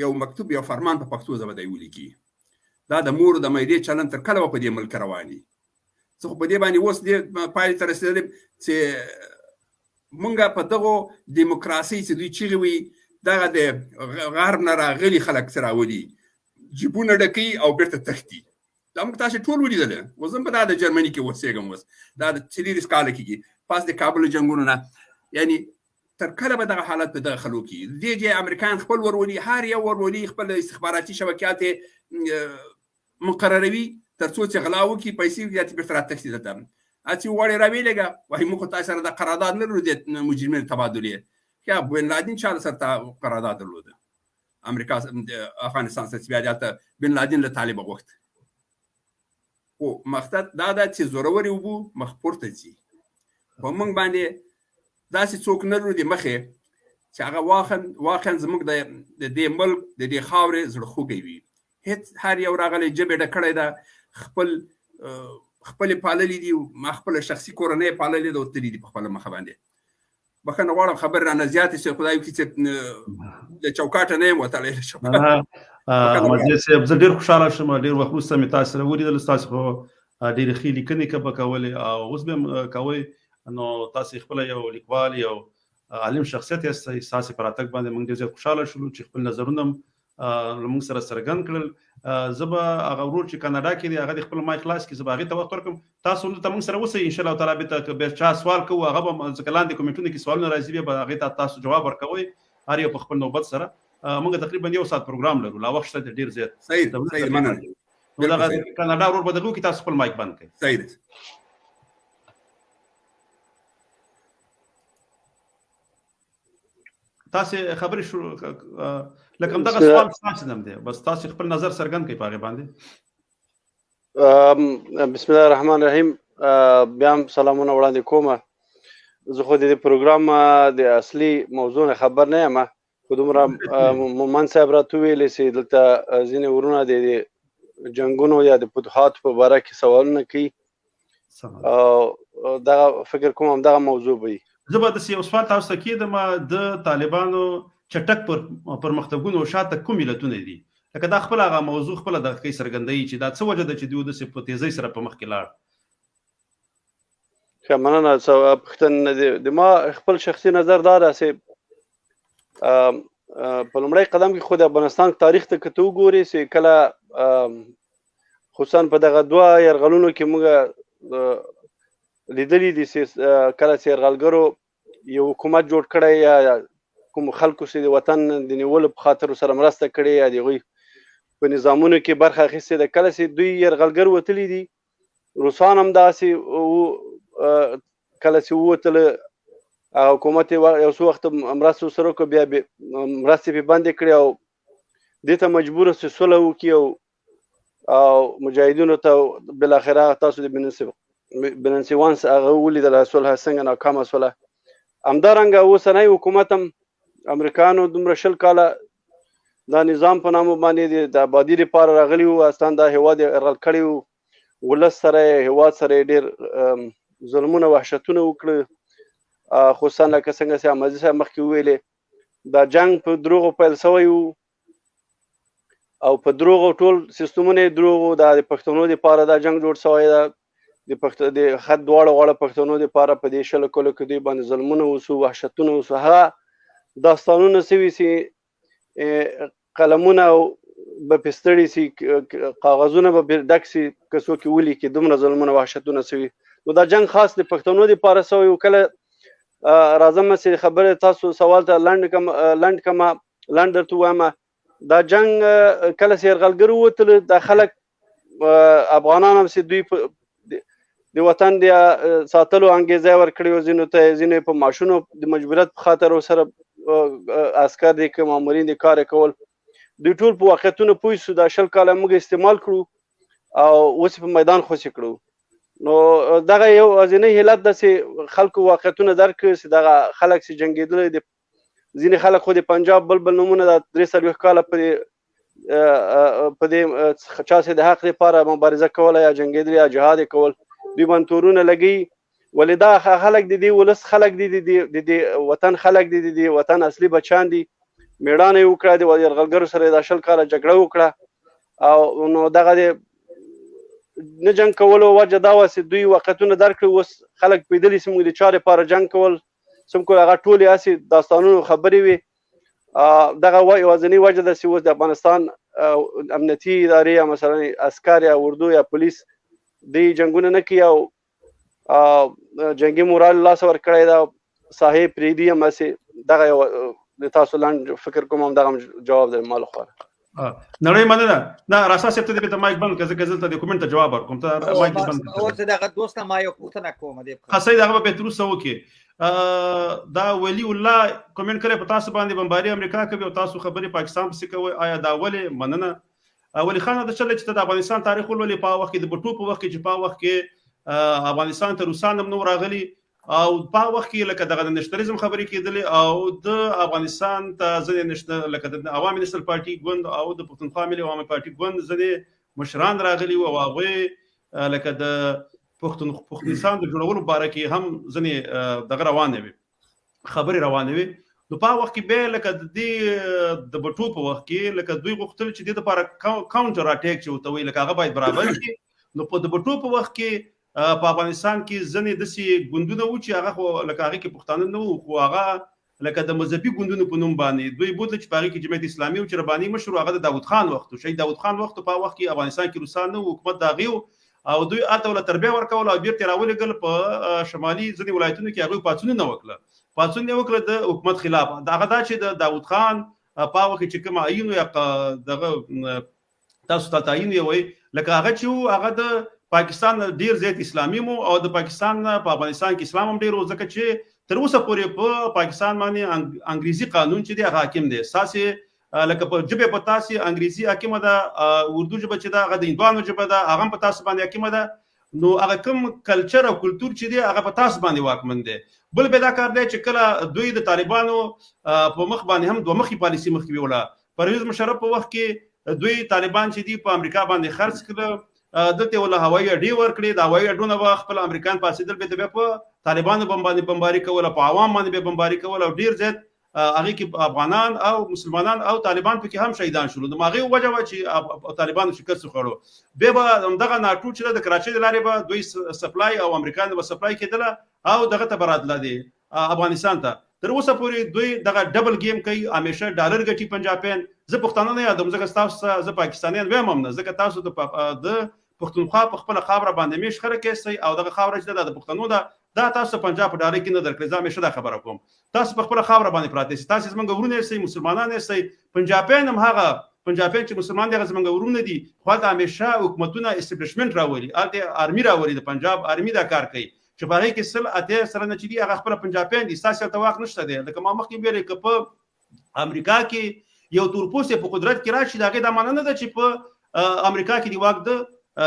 یو مکتوب یو فرمان په پښتو ژبه دی ولیکي. دا د مور د میدې چلن تر کله به په دې ملک روان وي؟ زه خو په دې باندې اوس دې پایلې ته رسېدلی چې مونږ په دغو دیموکراسۍ چې دوی چیغې وي، دغه د غرب نه راغلي خلک چې راولي، جیبونه ډکوي او بېرته تښتي. دا موږ تاسې ټول ولیدل. اوس زه هم په دا د جرمني کې اوسېږم، اوس دا د 40 کاله کېږي پس د کابل جنګونو نه، یعنی تر کله به دغه حالت په دغه خلو کې دې چې امریکایان خپل ورولي، هر یو ورولي، خپل استخباراتي شبکیات مقرروي تر څو چې غلا وکړي، پیسې وکړي، چې بېرته راتښتي دلته. هسې وغواړي راویلېږه، وایي موږ خو تاسو سره د قرارداد نه لرو د مجرمینو تبادلې. یا بن لادن چا سره قرارداد درلوده؟ امریکا افغانستان سره چې بیا هلته بن لادن له طالبه غوښت. خو مقصد دا ده چې زورورې اوبو مخ پورته ځي. په موږ باندې داسې څوک نه لرو د مخې چې هغه واقعا زموږ د دې ملک د دې خاورې زړه خوږی وي. هیڅ هر یو راغلی ژبې ډک کړی ده، خپلې پاللې دي، ما خپله شخصي کورنۍ پاللې ده او تللي دي په خپله مخه باندې. بخښنه غواړم خبرې رانه زیاتې شوې، خدای وکړي چې له چوکاټه نه یم وتلی. احمدزی صاحب زه ډېر خوشحاله شوم، ډېر وخت وروسته مې تاسو سره ولیدل. ستاسو خو ډېرې ښې لیکنې که به کولې او اوس به هم کوئ، نو تاسو خپله یو لیکوال یو عالم شخصیت یاست. ستاسو په راتګ باندې موږ ډېر زیات خوشحاله شولو چې خپل نظرونه هم له موږ سره څرګند کړل. زه به هغه ورور چې کاناډا کې دی هغه د خپل مایک خلاص کړي، زه به هغې ته وخت ورکړم. تاسو هم دلته موږ سره اوسئ ان شاء الله تعالی. بیا که بیا چا سوال کوو هغه به ځکه لاندې کمنټونو کې سوالونه راځي، بیا به هغې ته تاسو جواب ورکوئ هر یو په خپل نوبت سره. موږ تقریبا یو ساعت پروګرام لرو، لا وخت شته ډېر زیات. صحیح صحیح، مننه. نو دغه کاناډا ورور به دغه وکړي، تاسو خپل مایک بند کړئ. صحیح دی. تاسو خبرې شروع لکه دغه سوال تاسو نم دی، بس تاسو خپل نظر څرګند کړئ په هغې باندې. بسم الله الرحمن الرحیم. بیا هم سلامونه وړاندې کوم. زه خو د دې پروګرام د اصلي موضوع نه خبر نه یم، خو دومره مومند صاحب راته وویلې چې دلته ځینې ورونه د جنګونو یا د فتوحاتو په باره کې سوالونه کوي، او دغه فکر کوم همدغه موضوع به وي. زه به داسې یو سوال تاسو ته کېدم، د طالبانو چټک پرمختګونو شاته کوم علتونه دي؟ لکه دا خپل هغه موضوع خپله دغه کوي څرګندوي چې دا څه وجه ده چې دوی داسې په تیزۍ سره په مخ کې لاړ. ښه، مننه. پوښتنه د ما خپل شخصي نظر دا ده چې په لومړی قدم کې خو د افغانستان تاریخ ته که ته وګورې چې کله خصوصا په دغه دوه یرغلونو کې موږ لیدلي دي چې کله چې یرغلګرو یو حکومت جوړ کړی یا کوم خلکو چې د وطن د نیولو په خاطر سره مرسته کړې یا د هغوی په نظامونو کې برخه اخیستې ده، کله چې دوی یرغلګر وتلي دي، روسان هم داسې وو، کله چې ووتل حکومت یو څو وخت مرسته ورسره وکړه، بیا مرستې پرې بندې کړې او دې ته مجبور چې سوله وکړي او مجاهدینو ته بالاخره تاسو د بننسیوانس هغه ولیدله سوله څنګه ناکامه سوله. همدارنګه اوسنی حکومت هم امریکایانو دومره 20 کاله دا نظام په نامه باندې د آبادي لپاره راغلي وو، اصلا دا هېواد یې یرغل کړی وو، ولس سره یې هېواد سره یې ډېر ظلمونه وحشتونه وکړل. خصوصا لکه څنګه چې احمدزي صاحب مخکې وویلې، دا جنګ په دروغو پیل شوی وو او په دروغو ټول سیستمونه یې دروغ وو. دا د پښتنو دپاره دا جنګ جوړ شوی ده، د خط دواړو غاړو پښتنو دپاره په دې 20 کلو کې دوی باندې ظلمونه وسو، وحشتونه وسو، هغه داستانونه سوي چې قلمونه به پې ستړي سي، کاغذونه به پې ډک سي که څوک یې ولیکي، دومره ظلمونه وحشتونه سوي. نو دا جنګ خاص د پښتنو دپاره سوی و. کله راځم چې خبرې تاسو سوال ته لنډ کم لنډ درته ووایم. دا جنګ کله چې یرغلګر ووتل، دا خلک افغانان هم چې دوی د وطن د ساتلو انګېزه یې ورکړې وه ځینو ته، ځینو یې په معاشونو د مجبوریت په خاطر ورسره عسکر دي که مامورین دي کار یې کول. دوی ټول په واقعیتونو پوه سو. دا 20 کاله موږ استعمال کړو او اوس په میدان خوشې کړو. نو دغه یو ځینې حالت ده چې خلکو واقعیتونه درک کړي، چې دغه خلک چې جنګېدلي دي، ځینې خلک خو د پنجاب بل بل نومونه دا 43 کاله په دې چا چې د حق لپاره مبارزه کوله یا جنګېدل یا جهاد یې کول، دوی باندې تورونه لګوي. ولې دا خلک د دې ولس خلک دي، د دې وطن خلک دي، د دې وطن اصلي بچیان دي. مېړانه یې وکړه، د یرغلګرو سره یې دا 20 کاله جګړه وکړه. او نو دغه د نه جنګ کولو وجه دا وه چې دوی واقعیتونه درک کړي. اوس خلک پوهېدلي چې موږ د چا لپاره جنګ کول، څه کول، هغه ټولې هسې داستانونو خبرې وې. دغه یوازینۍ وجه ده چې اوس د افغانستان امنیتي ادارې یا مثلا عسکر یا اردو یا پولیس دوی جنګونه نه کوي او جنګي مورال لاسه ورکړی ده، ساحې پرېږدي هم هسې. دغه یو د تاسو لنډ فکر کوم، هم دغه جواب دی ما لخوا. نړۍ مننه. نه راسا صاحب ته دې ته مایک بند کړه، ځکه زه دلته د کومنټ ته جواب ورکوم. ته مایک دې بند کړه. اوس دغه دوست ما یو پوښتنه کوم دې. ښه صحیح ده، هغه به بیا تر اوسه وکړي. دا ولی الله کومنټ کړی په تاسو باندې بمباري امریکا کوي او تاسو خبرې پاکستان پسې کوئ، آیا دا ولې؟ مننه. ولي خان ته چل چې ته د افغانستان تاریخ ولولې، په وخت کې د بټو په وخت کې چې په وخت کې افغانستان ته روسان هم نو راغلي او په وخت کې لکه دغه د نشنلیزم خبرې کېدلې او د افغانستان ته ځینې لکه د عوامي نشنل پارټي ګوند او د پښتونخوا ملي عوامي پارټي ګوند ځینې مشران راغلي وو او هغوی لکه د پښتونستان د جوړولو باره کې هم ځینې دغه روانې وې، خبرې روانې وې. نو په وخت کې بیا لکه د دې د بټو په وخت کې لکه دوی غوښتل چې دې دپاره کاونټر اټیک چې ورته وایي لکه هغه باید برابر شي. نو په د بټو په وخت کې په افغانستان کې ځینې داسې ګوندونه وو چې هغه خو لکه هغې کې پښتانه نه وو، خو هغه لکه د مذهبي ګوندونو په نوم باندې دوی بوتل چې په هغې کې جمعیت اسلامي و چې رباني مشر و، هغه د داود خان وخت و، شهید داود خان وخت و. په وخت کې افغانستان کې روسان نه وو، حکومت د هغې و او دوی هلته ورله تربیه ورکوله او بېرته یې راولېږل په شمالي ځینې ولایتونو کې هغوی پاڅونونه وکړه، پاڅون یې وکړه د حکومت خلاف. هغه دا چې د داود خان په وخت کې چې کوم آیین یا دغه تاسو ته تعین یې وایي، لکه هغه چې و هغه د پاکستان ډیر زیات اسلامي مو او د پاکستان په افغانستان کې اسلام هم ډیر و، ځکه چې تر اوسه پورې په پاکستان باندې انګریزي قانون چې دی هغه حاکم دی. ستاسې لکه په ژبه په تاسې انګریزي حاکمه ده، اردو ژبه چې ده هغه د هندوانو ژبه ده، هغه هم په تاسو باندې حاکمه ده. نو هغه کوم کلچر او کلتور چې دی هغه په تاسو باندې واکمن دی. بل به دا کار دی چې کله دوی د طالبانو په مخ باندې هم دوه مخي پالیسي مخکې بیوله، پرویز مشرف په وخت کې دوی طالبان چې دي په امریکا باندې خرڅ کړل، دلته ولا هوایي اډې ورکړې، د هوایي اډو نه به خپل امریکان پاڅېدل، به بیا په طالبانو باندې بمباري کوله، په عوام باندې به بمباري کوله، او ډیر زیات هغه کې افغانان او مسلمانان او طالبان پکې هم شهیدان شول. نو هغه وجه وه چې طالبانو شکست وخوړو. بیا به همدغه ناټو چې د کراچۍ د لارې به دوی سپلای او امریکا به سپلای کېدله او دغه ته به راتله دی افغانستان ته. تر اوسه پورې دوی دغه ډبل ګیم کوي، همیشه ډالر ګټي پنجابیان. زه پښتانه نه یادوم ځکه تاسو زه پاکستانیان وایم هم نه، ځکه تاسو د پښتونخوا په خپله خاوره باندې میش خلک یاستئ او دغه خاوره چې ده د پښتنو ده، دا تاسو پنجاب په ډالۍ کې نه درکړې. زه همیشه دا خبره کوم، تاسو په خپله خاوره باندې پراته یاستئ، تاسو زمونږ ورونه یاستئ، مسلمانان یاستئ. پنجابیان هم هغه پنجابیان چې مسلمان دي هغه زمونږ ورونه دي، خو هلته همیشه حکومتونه اسټبلشمنټ راولي، هلته آرمي راولي، د پنجاب آرمي دا کار کوي چې په هغې کې 80% چې دي هغه خپله پنجابیان دي، ستاسې هلته واک نشته دی. لکه ما مخکې ویلې که په امریکا کې یو تورپوستی په قدرت کې راشي، د هغې دا معنی نه ده چې په امریکا کې د واک د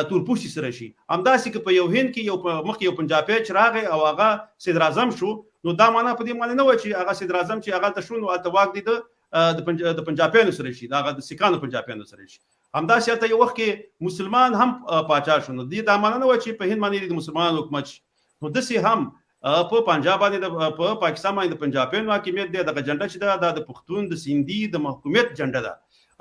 تورپوستي سره شي. همداسې که په یو هند کې یو مخکې یو پنجابی چې راغی او هغه صدراعظم شو، نو دا معنا په دې معنی نه وه چې هغه صدراعظم چې هغه هلته شو نو هلته واک دی د پنجابیانو سره شي، د هغه د سیکانو پنجابیانو سره شي. همداسې هلته یو وخت کې مسلمان هم پاچا شو، نو دې دا معنا نه وه چې په هند باندې د مسلمانانو حکومت شي. نو داسې هم په پنجاب باندې په پاکستان باندې د پنجابیانو حاکمیت دی. دغه جنډه چې ده دا د پښتون د سیندي د محکومیت جنډه ده،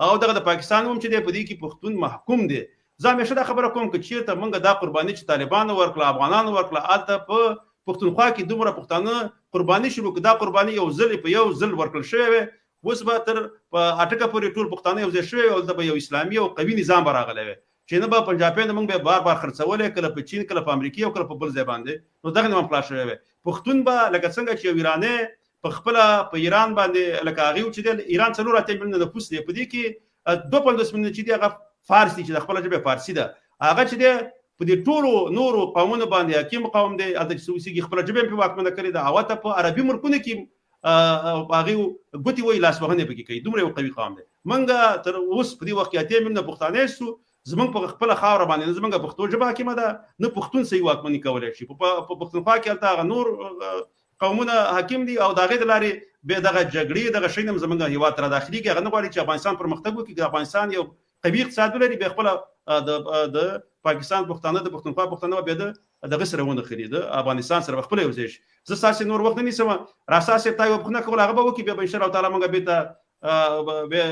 او دغه د پاکستان هم چې دی په دې کې پښتون محکوم دی. زه همیشه دا خبره کوم که چیرته موږ دا قرباني چې طالبانو ورکړه، افغانانو ورکړه، هلته په پښتونخوا کې دومره پښتانه قرباني شول، که دا قرباني یو ځل په یو ځل ورکړل شوی وی، اوس به تر په اټکه پورې ټول پښتانه یو ځای شوی وی، هلته به یو اسلامي او قوي نظام به راغلی وی چې نه به پنجابیانو موږ به بار بار خرڅولی، کله په چین، کله په امریکې او کله په بل ځای باندې، نو دغه نه هم خلاص شوی وی. پښتون به لکه څنګه چې یو ایرانی په خپله په ایران باندې لکه هغې چې دی، ایران 84 میلیونه نفوس دی، په دې کې 52 میلیونه چې دی هغه فارس دي چې د خپله ژبه فارسي ده، هغه چې دی په دې ټولو نورو قومونو باندې حاکم قوم دی، هلته چې اوسېږي خپله ژبه یې پرې واکمنه کړې ده، او حتی په عربي ملکونو کې هغې ګوتې وایي، لاسوهنې پکې کوي، دومره یو قوي قوم دی. موږ تر اوس په دې وخت کې 80 میلیونه پښتانه یاستو، زمونږ په خپله خاوره باندې نه زمونږ پښتو ژبه حاکمه ده، نه پښتون صحیح واکمني کولی شي. په پښتونخوا کې هلته هغه نور قومونه حاکم دي، او د هغې د لارې بیا دغه جګړې دغه شی هم زمونږ هېواد ته راداخلېږي. هغه نه غواړي چې افغانستان پرمختګ وکړي، که افغانستان یو قوي اقتصاد ولري بیا خپله د پاکستان پښتانه د پښتونخوا پښتانه به بیا د دغه سره ونښلي، د افغانستان سره به خپله یو ځای شي. زه ستاسې نور وخت نه نیسم، راسا صاحب تا یوه پوښتنه کوله هغه به وکړي، بیا به انشاءالله تعالی موږ بېرته بیا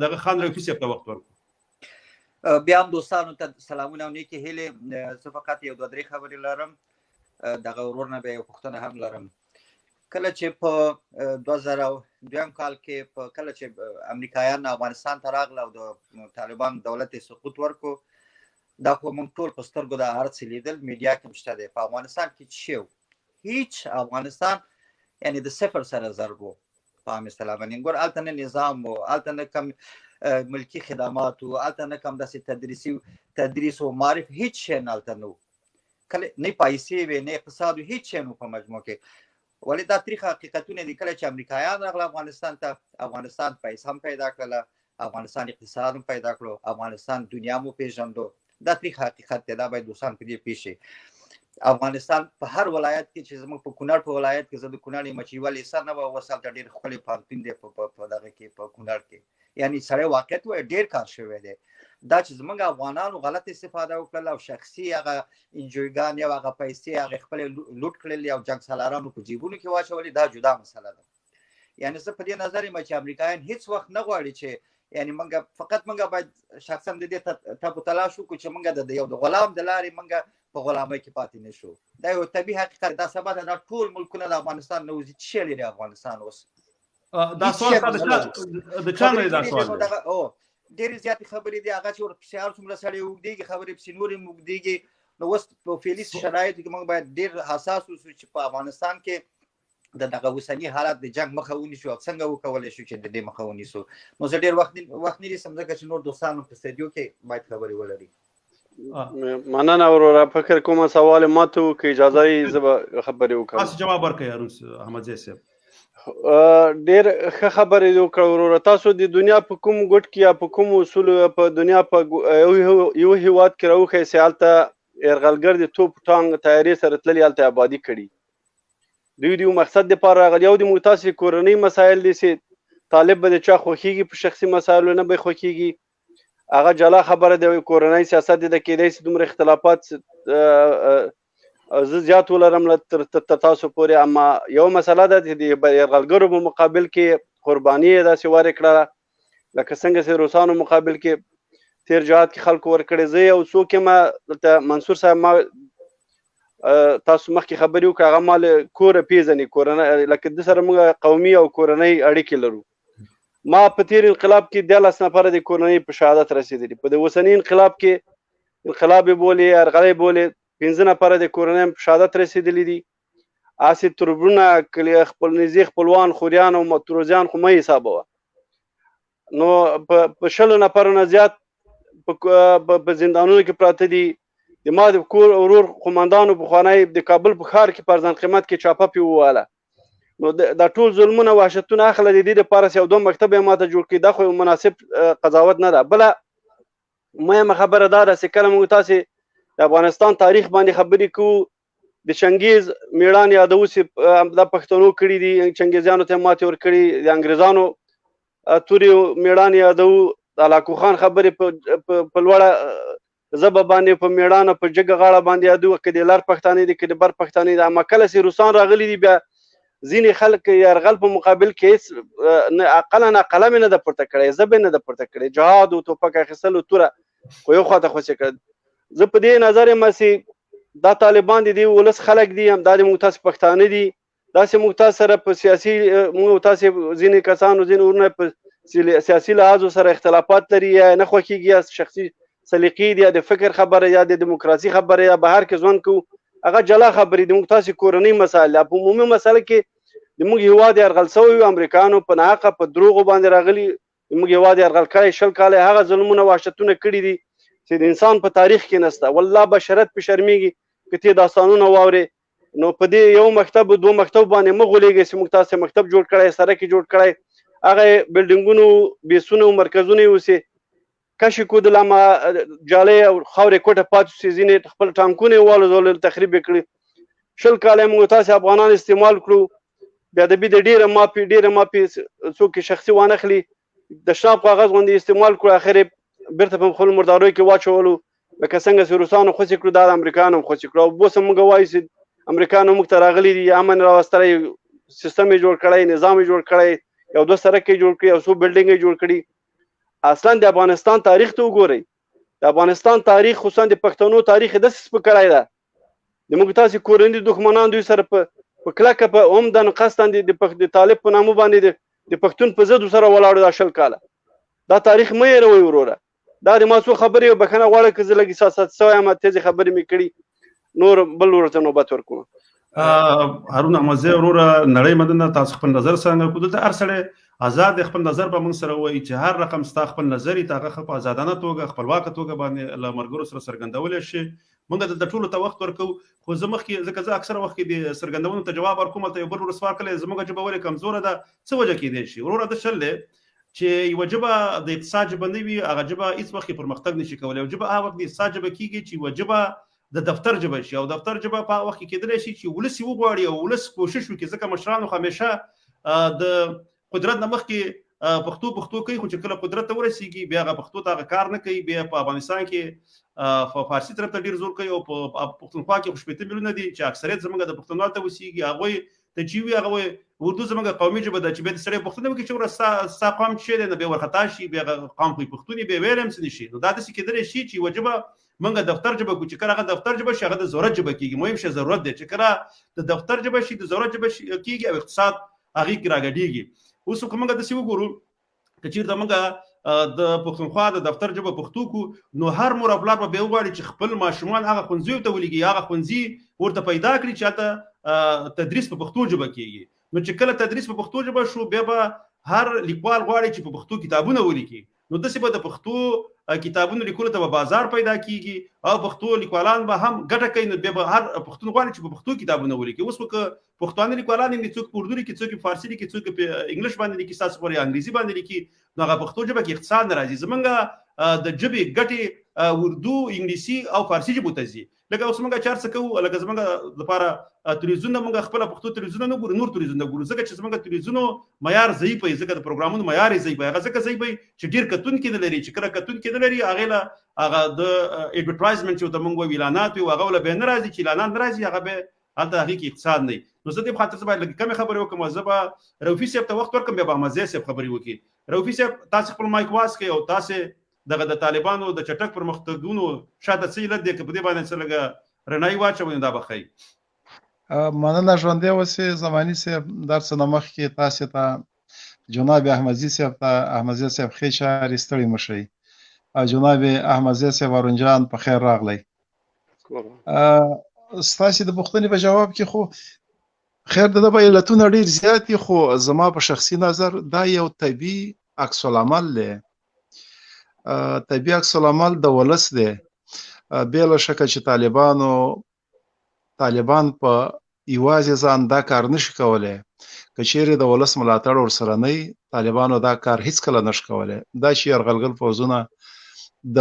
دغه خان رفیع صاحب ته وخت ورکړو. بیا هم دوستانو ته سلامونه او نیکې هیلې. زه فقط یو دوه درې خبرې لرم، دغه ورور نه بیا یو پوښتنه هم لرم. کله چې په 2002 کال کې په کله چې امریکایان افغانستان ته راغله او د طالبان دولت یې سقوط ورکړو، دا خو موږ ټول په سترګو دا هر څه لیدل، میډیا کې هم شته دی. په افغانستان کې څه و؟ هیڅ. افغانستان یعنی د صفر سره ضرب و په عام اصطلاح باندې. ګور هلته نه نظام و، هلته نه کم ملکی خدمات و، هلته نه کم داسې تدریس و معارف، هیڅ شی نه هلته نه و. کله نه پیسې وې، نه اقتصاد و، هیڅ شی نه و په مجموع کې. ولې دا تریخ حقیقتونه دي. کله چې امریکایان راغله افغانستان ته، افغانستان پیسې هم پیدا کړله، افغانستان اقتصاد هم پیدا کړو، افغانستان دنیا مو پیژندو. دا تریخ حقیقت دی، دا باید دوستان په دې پوه شي. افغانستان په هر ولایت کې چې زموږ په کونړ په ولایت کې، زه د کونړ یم چې یوه لیسه نه وه، اوس هلته ډېر ښکلی پوهنتون دی په دغه کې په کونړ کې، یعنی سړی واقعیت وایي ډېر کار شوی دی. دا چې زموږ افغانانو غلط استفاده وکړله او شخصي هغه انجویګان او هغه پیسې هغه خپلې لوټ کړلې او جنګ سالارانو په جیبونو کې واچولې، دا جدا مسله ده. یعنی زه په دې نظر یم چې امریکایان هیڅ وخت نه غواړي چې یعنی موږ فقط موږ باید شخصا د دې تپو تلاش وکړو چې موږ د یو د غلام د لارې موږ په غلامۍ کې پاتې نه شو. دا یو طبیعي حقیقت. دا سبا ته دا ټول ملکونه د افغانستان نه وځي. څه شی لري افغانستان اوس؟ دا سوال د چا نه دا سوال دی؟ ډېرې زیاتې خبرې دي، هغه چې ورپسې هر څومره سړی اوږدېږي خبرې پسې نورې هم اوږدېږي. نو اوس په فعلي شرایطو کې موږ باید ډېر حساس اوسو چې په افغانستان کې د دغه اوسني حالت د جنګ مخه ونیسو او څنګه وکولی شو چې د دې مخه ونیسو. نو زه ډېر وخت نه نیسم ځکه چې نور دوستان په استودیو کې باید خبرې ولري. مننه وروره، فکر کوم سوال ماته وکړي، اجازه یې زه به خبرې وکړم. تاسو جواب ورکړئ هارون احمدزی صاحب. ډیر ښه خبرې دې وکړه وروره. تاسو د دنیا په کوم ګوټ کې یا په کوم اصولو په دنیا په یو هیواد کې راوښیئ چې هلته یرغلګر د توپ ټانګ طیارې سره تللي، هلته آبادي کړي. دوی د یو مقصد دپاره راغلي. یو د موږ تاسې کورنۍ مسایل دي چې طالب به د چا خوښیږي، په شخصي مسایلو نه به خوښیږي، هغه جلا خبره ده. کورنۍ سیاست دی، کېدای شي دومره اختلافات زه زیات ولرم تر تاسو پورې، اما یو مسله ده چې د یرغلګرو په مقابل کې قرباني یې داسې ورکړه لکه څنګه چې روسانو مقابل کې تیر جهاد کې خلکو ورکړې. زه یو څوک یم دلته، منصور صاحب ما تاسو مخکې خبرې وکړه، هغه ما له کوره پیژني، کورنۍ لکه د سره موږ قومي او کورنۍ اړیکې لرو. ما په تیر انقلاب کې 13 نفره د کورنۍ په شهادت رسېدلي، په د اوسني انقلاب کې انقلاب یې بولي یرغل یې بولي 5 نفره د کورنۍ په شهادت رسېدلي دي. هسې تربرونه کلي خپل نږدې خپلوان خوریان او تروزیان خو مه حسابوه. نو په 20 نفرو نه زیات په زندانونو کې پراته دي. د ما د کور ورور قومندانو پخوانی د کابل په ښار کې پر ځان قیمت کې چاپه پې وواله. نو دا ټول ظلمونه وحشتونه اخله د دې لپاره چې یو دوه مکتب یې ماته جوړ کړي، دا خو یو مناسب قضاوت نه ده. بله مهمه خبره دا ده چې کله موږ تاسې د افغانستان تاریخ باندې خبرې کوو، د چنګیز میړان یادوو چې دا پښتنو کړي دي، چنګیزیانو ته یې ماتې ورکړي، د انګریزانو تورې میړان یادوو، د علاقو خان خبرې په لوړه ژبه باندې په میړانه په جګه غاړه باندې یادوو، که د لر پښتانه دي که د بر پښتانه دي. اما کله چې روسان راغلي دي بیا ځینې خلک یرغل په مقابل کې هېڅ نه اقلا نه قلم یې نه ده پورته کړی، ژبه یې نه ده پورته کړې، جهاد او توپک اخیستلو توره خو یو خواته خوشې کړه. زه په دې نظر یم چې دا طالبان د دې ولس خلک دي، هم دا د موږ تاسې پښتانه دي، داسې موږ تاسو سره په سیاسي موږ تاسې ځینې کسانو ځینې ورونه په سیاسي لحاظ سره اختلافات لري، یا نه خوښېږي، یا شخصي سلیقې دي، یا د فکر خبره، یا د دیموکراسي خبره، یا بهر کې ژوند کوو، هغه جلا خبرې دي. موږ تاسې کورنۍ مسایل په عمومي مسله کې د موږ هیواد یرغل سوی وي، امریکایانو په ناحقه په دروغو باندې راغلي، موږ هیواد یرغل کړی، 20 کاله یې هغه ظلمونه وحشتونه کړي دي چې د انسان په تاریخ کې نسته. والله بشریت په شرمېږي که ته داستانونه واورې. نو په دې یو مکتب دوه مکتب باندې مه غولېږئ چې موږ تاسې مکتب جوړ کړی، سړک یې جوړ کړی، هغه بلډینګونو بیسونو مرکزونه یې اوسې کشې کو د لامه جالۍ او خاورې کوټه پاتې شي، ځینې خپل ټانکونه یې والوزول، تخریب یې کړي. 20 کاله یې موږ تاسې افغانان استعمال کړو، بیا د بي د ډېره ماپي ډېره ماپي څوک یې شخصي وانخلي، د شناب کاغذ غوندې استعمال کړو، اخر یې بېرته په خپلو مرداریو کې واچولو، لکه څنګه چې روسانو خوشې کړو دا د امریکایانو هم خوشې کړو. او اوس هم موږ وایو چې امریکایانو موږ ته راغلي دي، امن راوستلی، سیستم یې جوړ کړی، نظام یې جوړ کړی، یو دوه سړک یې جوړ کړي، یو څو بلډینګ یې جوړ کړي. اصلا د افغانستان تاریخ ته وګورئ، د افغانستان تاریخ خصوصا د پښتنو تاریخ یې داسې سپک کړی ده. د موږ تاسې کورني دښمنان دوی سره په کلکه په عمداً قصداً د طالب په نامه باندې د پښتون په ضد سره ولاړو دا 20 کاله. دا تاریخ مه هېروئ وروره. دا د ما څو خبرې او بښنه غواړم که زه لږ احساسات سوی یم، تېزې خبرې مې کړي، نور بل ورته نوبت ورکوم. هارون احمدزی وروره نړۍ مننه، تاسو خپل نظر څنګه کو. دلته هر سړی آزاد دی خپل نظر به موږ سره وایي، چې هر رقم ستا خپل نظر یې ته هغه ښه په آزادانه توګه خپلواکه توګه باندې له ملګرو سره څرګندولی شي. موږ دلته ټولو ته وخت ورکوو، خو زه مخکې ځکه زه اکثره وخت کې د څرګندونو ته جواب ورکوم، هلته یو بل ورور سوال کړی زموږ ژبه ولې کمزوره ده، څه وجه کېدای شي؟ وروره د شل دی چې یوه ژبه د اقتصاد ژبه نه وي، هغه ژبه هیڅ وخت کې پرمختګ نشي کولی. یو ژبه هغه وخت د اقتصاد ژبه کېږي چې یوه ژبه د دفتر ژبه شي، او دفتر ژبه په هغه وخت کې کېدلی شي چې ولس یې وغواړي او ولس کوشش وکړي، ځکه مشرانو همیشه د قدرت نه مخکې پښتو پښتو کوي، خو چې کله قدرت ته ورسیږي بیا هغه پښتو ته هغه کار نه کوي، بیا په افغانستان کې فارسي طرف ته ډېر زور کوي، او په پښتونخوا کې خو 60 میلیونه دي چې اکثریت زموږ د پښتونخوا ته اوسېږي، هغوی ته چې وي هغه وایي اردو زموږ قومي ژبه ده، چې بیا د سړی پوښتنه وکړي چې وروره ستا قوم څه دی، نو بیا ورخطا شي، بیا هغه قوم خو یې پښتون وي، بیا ویلی هم څه نه شي. نو دا داسې کېدلی شي چې یوه ژبه موږ دفتر ژبه کړو، چې کله هغه دفتر ژبه شي هغه د ضرورت ژبه کېږي. مهم شی ضرورت دی، چې کله د دفتر ژبه شي د ضرورت ژبه کېږي او اقتصاد هغې کې راګډېږي. اوس که موږ داسې وګورو که چېرته موږ د پښتونخوا د دفتر ژبه پښتو کو، نو هر مور او پلار به بیا وغواړي چې خپل ماشومان هغه ښوونځیو ته ولیږي، هغه ښوونځي ورته پیدا کړي چې هلته تدریس په پښتو ژبه کېږي. نو چې کله تدریس په پښتو ژبه شو، بیا به هر لیکوال غواړي چې په پښتو کتابونه ولیکي. نو داسې به د پښتو کتابونو لیکلو ته به بازار پیدا کیږي او پښتو لیکوالان به هم ګټه کوي. نو بیا به هر پښتون غواړي چې په پښتو کتابونه ولیکي. اوس که پښتانه لیکوالان هم څوک په اردو لیکي، څوک په فارسي لیکي، څوک په انګلیش باندې لیکي، تاسو پورې انګریزي باندې لیکي، نو هغه پښتو ژبه کې اقتصاد نه راځي. زمونږ د ژبې ګټې اردو، انګلیسي او فارسي ژبو ته ځي. لکه اوس موږ چار څه کوو، لکه زمونږ لپاره تلویزیون، موږ خپل پښتو تلویزیون نه ګورو، نور تلویزیون نه ګورو، ځکه چې زمونږ تلویزیونو معیار ضعیف وي، ځکه د پروګرامونو معیار ضعیف وي. هغه ځکه ضعیف وي چې ډیر کتونکي نه لري، چې کله کتونکي نه لري هغه له هغه د ایډورټایزمنټ چې ته موږ وایو اعلانات وي، هغه ول به نه راځي، چې اعلانات نه راځي هغه به هلته هغې کې اقتصاد نه وي. نو زه دې په خاطر زه باید لږ کمې خبرې وکړم، زه به روفي صاحب ته وخت ورکړم، بیا به احمدزی صاحب خبرې وکړي. روفي صاحب تاسې خپل مایک واز کړئ او تاسې دغه د طالبانو د چټک پرمختګونو شاته څه علت دی، که په دې باندې څه لږه رڼایي واچوئ نو دا به ښه وي. مننه، ژوندی اوسې زماني صاحب. در څه نه مخکې تاسې ته جناب احمدزي صاحب ته، احمدزي صاحب ښې چارې، ستړي مه شئ. جناب احمدزي صاحب هارون جان په خیر راغلی. ستاسې د پوښتنې په جواب کې خو خیر د ده به علتونه ډېر زیات دي، خو زما په شخصي نظر دا یو طبیعي عکس العمل دی. طبیعي عکس العمل د ولس دی. بې له شکه چې طالبان په یوازې ځان دا کار نشي کولی، که چیرې د ولس ملاتړ ورسره نه وي طالبانو دا کار هیڅکله نشي کولی. دا چې یرغلګر پوځونه د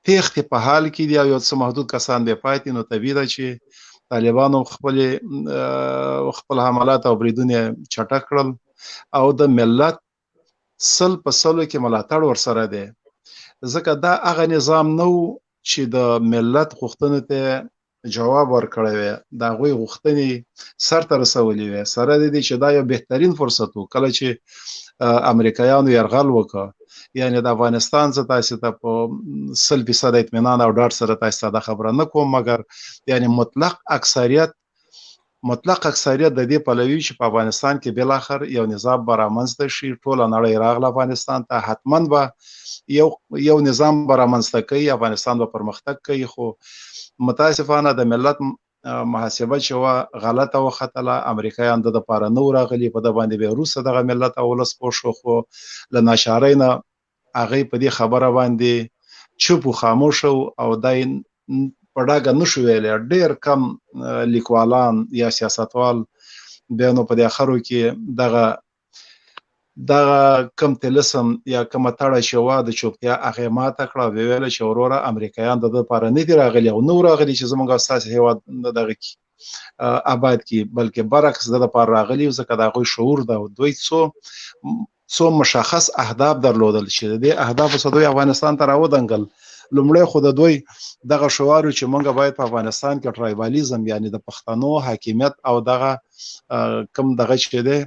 تېښتې په حال کې دي او یو څه محدود کسان به پاتې، نو طبیعي ده چې طالبانو خپل حملات او بریدونه چټک کړل او د ملت 100 په 100 کې ملاتړ ورسره دی، ځکه دا هغه نظام نه و چې د ملت غوښتنو ته جواب ورکړی وی، د هغوی غوښتنې سرته رسولې وی. سره د دې چې دا یو بهترین فرصت و کله چې امریکایانو یرغل وکړ، یعنی د افغانستان څخه تاسې ته په 100% اطمینان او ډاډ سره تاسې ته دا خبره نه کوم، مګر یعنی مطلق اکثریت د دې پلوي چې په افغانستان کې بالاخر یو نظام به رامنځته شي، ټوله نړۍ راغله افغانستان ته، حتما به یو نظام به رامنځته کوي، افغانستان به پرمختګ کوي. خو متاسفانه د ملت محاسبه چې وه غلطه وختله، امریکایان د دپاره نه وو راغلي، په ده باندې بیا وروسته دغه ملت او ولس پوه شو، خو له ناچارۍ نه هغوی په دې خبره باندې چوپ و خاموش او دا یې په ډاګه نشو ویلی. ډېر کم لیکوالان یا سیاستوال بیا نو په دې اخرو کې دغه کم طلسم یا کومه تړه چې وه د چوپتیا هغه یې ماته کړه او ویې ویله چې وروره امریکایان د ده لپاره نه دي راغلي او نه وو راغلي چې زموږ او ستاسې هېواد دغه کړي آباد کړي، بلکې برعکس د ده لپاره راغلي ځکه د هغوی شعور ده او دوی څو مشخص اهداف درلودل چې د دې اهدافو څخه دوی افغانستان ته راودنګل. لومړی خو د دوی دغه شعار چې مونږ باید په افغانستان کې ټرایبالیزم یعنی د پښتنو حاکمیت او دغه کم دغه چې دی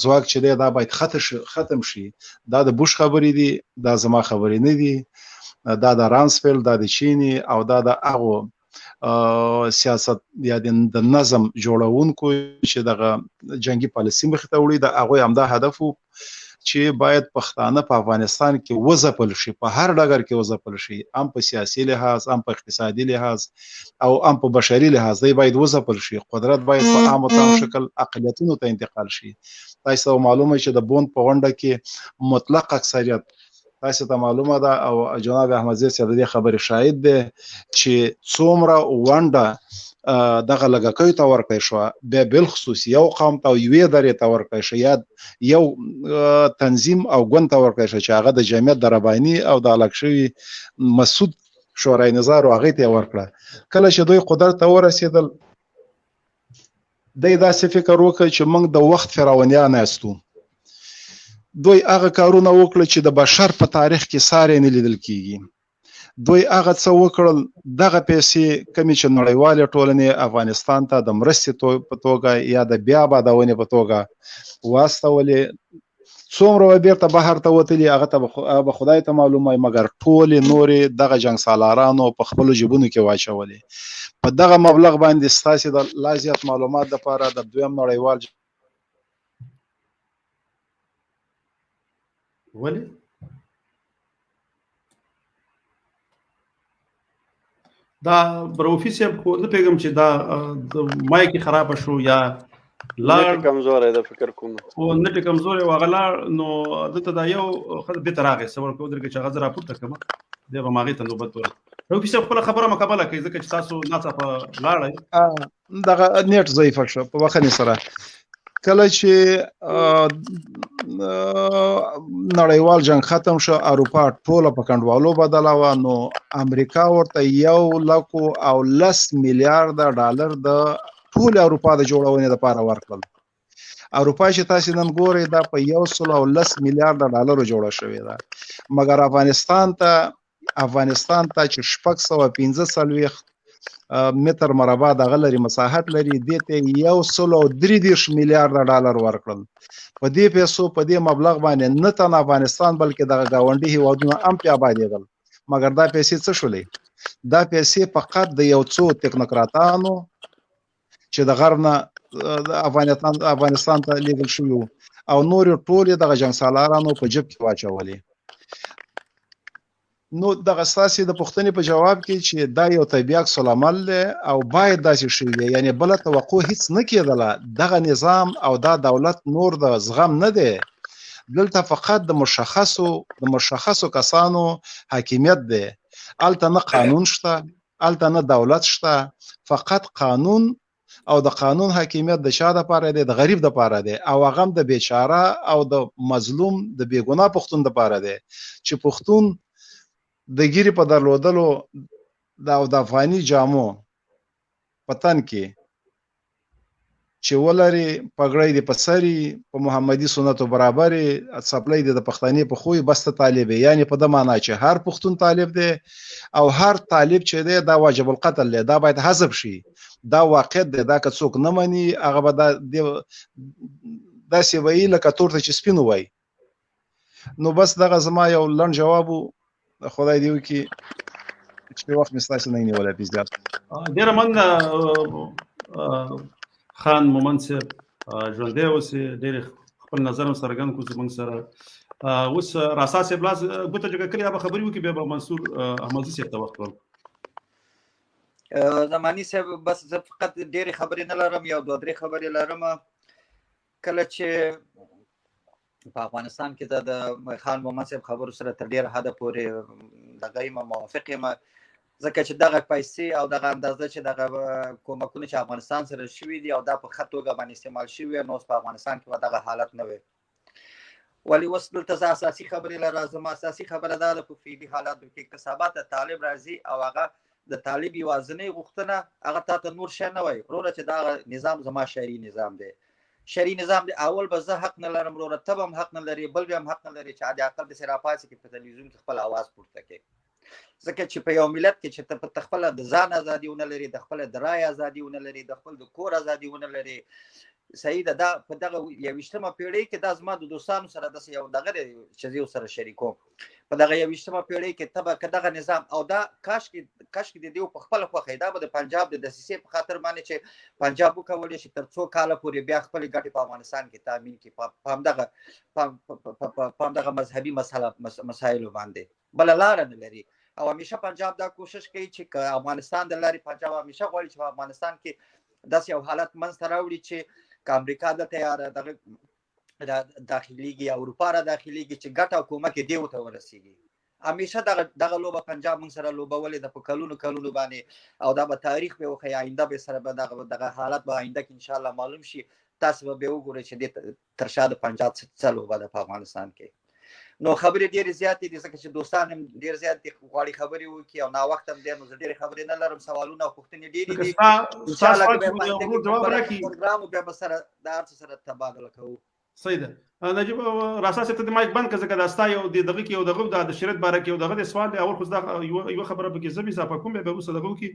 ځواک چې دی دا باید ختم شي. دا د بوش خبرې دي، دا زما خبرې نه دي، دا د رامسفیلډ، دا د چینی او دا د هغو سیاست یا د نظم جوړونکو چې دغه جنگي پالیسي مخې ته وړي، د هغوی همدا هدف و چې باید پښتانه په افغانستان کې وځپل شي، په هر ډګر کې وځپل شي، هم په سیاسي لحاظ، هم په اقتصادي لحاظ او هم په بشري لحاظ دی باید وځپل شي. قدرت باید په عام او تام شکل اقلیتونو ته انتقال شي. تاسو ته معلومه چې د بون په غونډه کې مطلق اکثریت تاسو ته معلومه ده او جناب احمدزی صاحب د دې خبرې شاهد دی چې څومره ونډه دغه لږکیو ته ورکړی شوه، بیا بالخصوص یو قوم ته او یوې درې ته ورکړی شوه یا یو تنظیم او ګوند ته ورکړی شوه چې هغه د جمعیت د رباني او د الک شوي مسعود شورای نظار او هغې ته یې ورکړه. کله چې دوی قدرت ته ورسېدل دی داسې فکر وکړ چې موږ د وخت فرعونیان یاستو. دوی هغه کارونه وکړل چې د بشر په تاریخ کې ساری نه لیدل کیږي. دوی هغه څه وکړل، دغه پیسې کمې چې نړیوالې ټولنې افغانستان ته د مرستې په توګه یا د بیا آبادونې په توګه واستولې، څومره به بیرته بهر ته وتلي هغه ته به خدای ته معلومه وي، مګر ټولې نورې دغه جنګ سالارانو په خپلو جیبونو کې واچولې. په دغه مبلغ باندې ستاسې د لا زیات معلومات دپاره د دویم نړیوال ولې دا بروفي صاحب خو نه پوهېږم چې دا د مایک یې خرابه شو یا لاړ کمزورې ده فکر کوم او نټ کمزورې واغه لاړ. نو دته دا یو خدای به تراغه صبر کو درګه چې هغه زه راپورته کړم، بیا به ماغې ته نوبت ور نو کیسه خپل خبره مکمله کړئ، ځکه چې تاسو ناڅاپه لاړئ. دغه نت ضعیف شو په وخت سره. کله چې نړیوال جنگ ختم شو، اروپا ټوله په کنډوالو بدله وه، نو امریکا ورته 1 لک او 10 میلیارډ ډالر د ټول اروپا د جوړونې لپاره ورکړل. اروپا چې تاسو نن ګورئ، دا په 110 میلیارډ ډالرو جوړه شوې ده، مګر افغانستان ته چې 645 متر مربع دغه لري، مساحت لري، دې ته 133 میلیارډ ډالر ورکړل. په دې پیسو، په دې مبلغ باندې نه تنها افغانستان بلکې دغه ګاونډي هیوادونه هم پې آبادېدل. مګر دا پیسې څه شولې؟ دا پیسې فقط د یو څو تکنوکراتانو چې د غرب نه افغانستان ته لیږل شوي وو او نور ټول دغه جنگ سالارانو په جیب کې واچولې. نو دغه ستاسې د پوښتنې په جواب کې چې دا یو طبیعي عکس العمل دی او باید داسې شوي وي، یعنی بله توقع هیڅ نه کېدله. دغه نظام او دا دولت نور د زغم نه دی. دلته فقط د مشخصو کسانو حاکمیت دی. هلته نه قانون شته، هلته نه دولت شته. فقط قانون او د قانون حاکمیت د چا د پاره دی؟ د غریب د پاره دی او هغه هم د بیچاره او د مظلوم، د بیګناه پښتون د پاره دی، چې پښتون د ږیرې په درلودلو او د افغاني جامو په تن کې چې ولري، پګړۍ دې په سري، په محمدي سنتو برابرې، څپلۍ دې د پښتنې په خوی، بس ته طالب یې. یعنی په د معنا چې هر پښتون طالب دی او هر طالب چې دی دا واجب القتل دی، دا باید حذف شي. دا واقعیت دی. دا که څوک نه مني، هغه به دا داسې وایي لکه تور ته چې سپین وایي. نو بس دغه زما یو لنډ جواب و. خدای دې وکړي چې وخت مې ستاسو نه نیولی پې زیات. ډېره مننه خان مومند صاحب، ژوندی اوسې. ډېر خپل نظر هم څرګند کړو زموږ سره. اوس راسا صاحب لاس ګوته جګه کړې، به خبرې وکړي، بیا به منصور احمدزي صاحب ته وخت ورکړو. زمانی صاحب، بس زه فقط ډېرې خبرې نه لرم، یو دوه درې خبرې لرم. کله چې په افغانستان کې د خان محمد صاحب خبرو سره تر ډېره حده پورې دغه یم، موافق یم، ځکه چې دغه پیسې او دغه اندازه چې دغه کومکونه چې افغانستان سره شوي دي او دا په ښه توګه باندې استعمال شوي، نو اوس په افغانستان کې به دغه حالت نه وي. ولی اوس دلته زه اساسي خبرې لرم. زما اساسي خبره دا ده، په فعلي حالاتو کې که سبا ته طالب راځي او هغه د طالب یوازنۍ غوښتنه، هغه تا ته نور شی نه وایي وروره، چې دا نظام زما شرعي نظام دی، شرعي نظام دی، اول به زه حق نه لرم وروره، ته به هم حق نه لري، بل به هم حق نه لري چې حد اقل داسې راپاڅي کې په تلویزیون کې خپل اواز پورته کړي. ځکه چې په یو ملت کې چې ته په خپل د ځان ازادي ونه لري، د خپل د رای ازادي ونه لري، د خپل د کور ازادي ونه لري، صحیح ده. دا په دغه 21مه پیړۍ کې، دا زما د دوستانو سره داسې یو دغه دی چې زه سره شریکوم، په دغه 21مه پیړۍ کې ته به که دغه نظام او دا کاش کې د دیو په خپل خوښه، دا به د پنجاب د دسیسې په خاطر باندې چې پنجاب وکولی شي تر څو کاله پورې بیا خپلې ګټې په افغانستان کې تامین کړي په همدغه مذهبي مسایلو باندې، بله لاره نه لري. او همیشه پنجاب دا کوشش کوي چې که افغانستان د لارې، پنجاب همیشه غواړي چې په افغانستان کې داسې یو حالت منځ ته راوړي چې که امریکا دلته یا دغه داخليږي یا اروپا را داخليږي، چې ګټه او کومک یې دیو ته ورسیږي. همیشه دغه لوبه پنجاب موږ سره لوبولې ده په کلونو کلونو باندې او دا به تاریخ به وښيي. آینده به سره به دغه حالت به آینده کې ان شاء الله معلوم شي. تاسو به بیا وګورئ چې د تر شا د پنجاب څه لوبه ده په افغانستان کې. نو خبرې ډېرې زیاتې دي، ځکه چې دوستان هم ډېر زیات دي، غواړي خبرې وکړي او ناوخته هم دی، نو زه ډېرې خبرې نه لرم. سوالونه او پوښتنې ډېرې دي. ان شاء الله که بیا په آینده کې پروګرام، بیا به سره د هر څه سره تبادله کوو. صحیح ده. نجیب راسا صاحب ته د مایک بند که، ځکه دا ستا یو د دغه کې یو دغه د شریعت باره کې یو دغه د سوال دی. اول خو دا یو خبره پکې زه به اضافه کوم، بیا به وروسته دغه وکړي.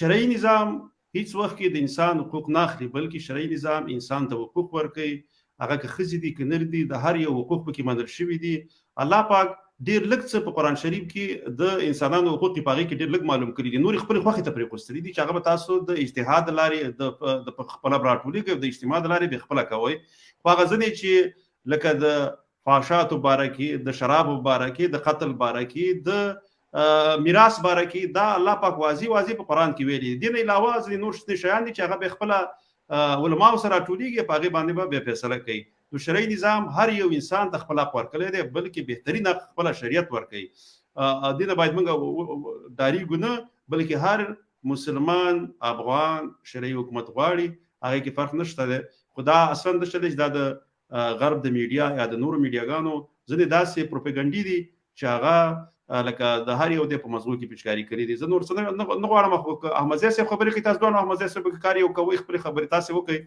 شرعي نظام هیڅ وخت کې د انسان حقوق نه اخلي، بلکې شرعي نظام انسان ته حقوق ورکوي. هغه که ښځې دي که نر دي، د هر یو حقوق پکې منل شوي دي. الله پاک ډیر لږ څه په قرآن شریف کې د انسانانو حقوق په هغې کې ډیر لږ معلوم کړي دي، نور خپل خوښې ته پرېښوستلي دي چې هغه به تاسو د اجتهاد لارې د خپل راټولېږي او د اجتماع د لارې به خپله کوئ. خو هغه ځینې چې لکه د فحشاتو باره کې، د شرابو باره کې، د قتل باره کې، د میراث باره کې، دا الله پاک واضح واضح په قرآن کې ویلي دي. نه علاوه ځینې نور شیان دي چې هغه به خپله علماو سره راټولېږي، په هغې باندې به بیا فیصله کوي. نو شرعي نظام هر یو انسان ته خپل حق ورکړی دی، بلکې بهترین حق خپل شریعت ورکوي. دې نه باید موږ ډاریږو نه، بلکې هر مسلمان افغان شرعي حکومت غواړي، هغې کې فرق نشته دی. خو دا اصلا نشته دی چې دا د غرب د میډیا یا د نورو میډیاګانو ځینې داسې پروپاګنډي دي چې هغه لکه د هر یو د په مزغو کې پچکاري کړې دي. زه نور څه نه غواړم، خو احمدزی صاحب خبرې کوي، تاسو دواړو احمدزی صاحب کار یو کوئ، خپلې خبرې تاسو وکړئ،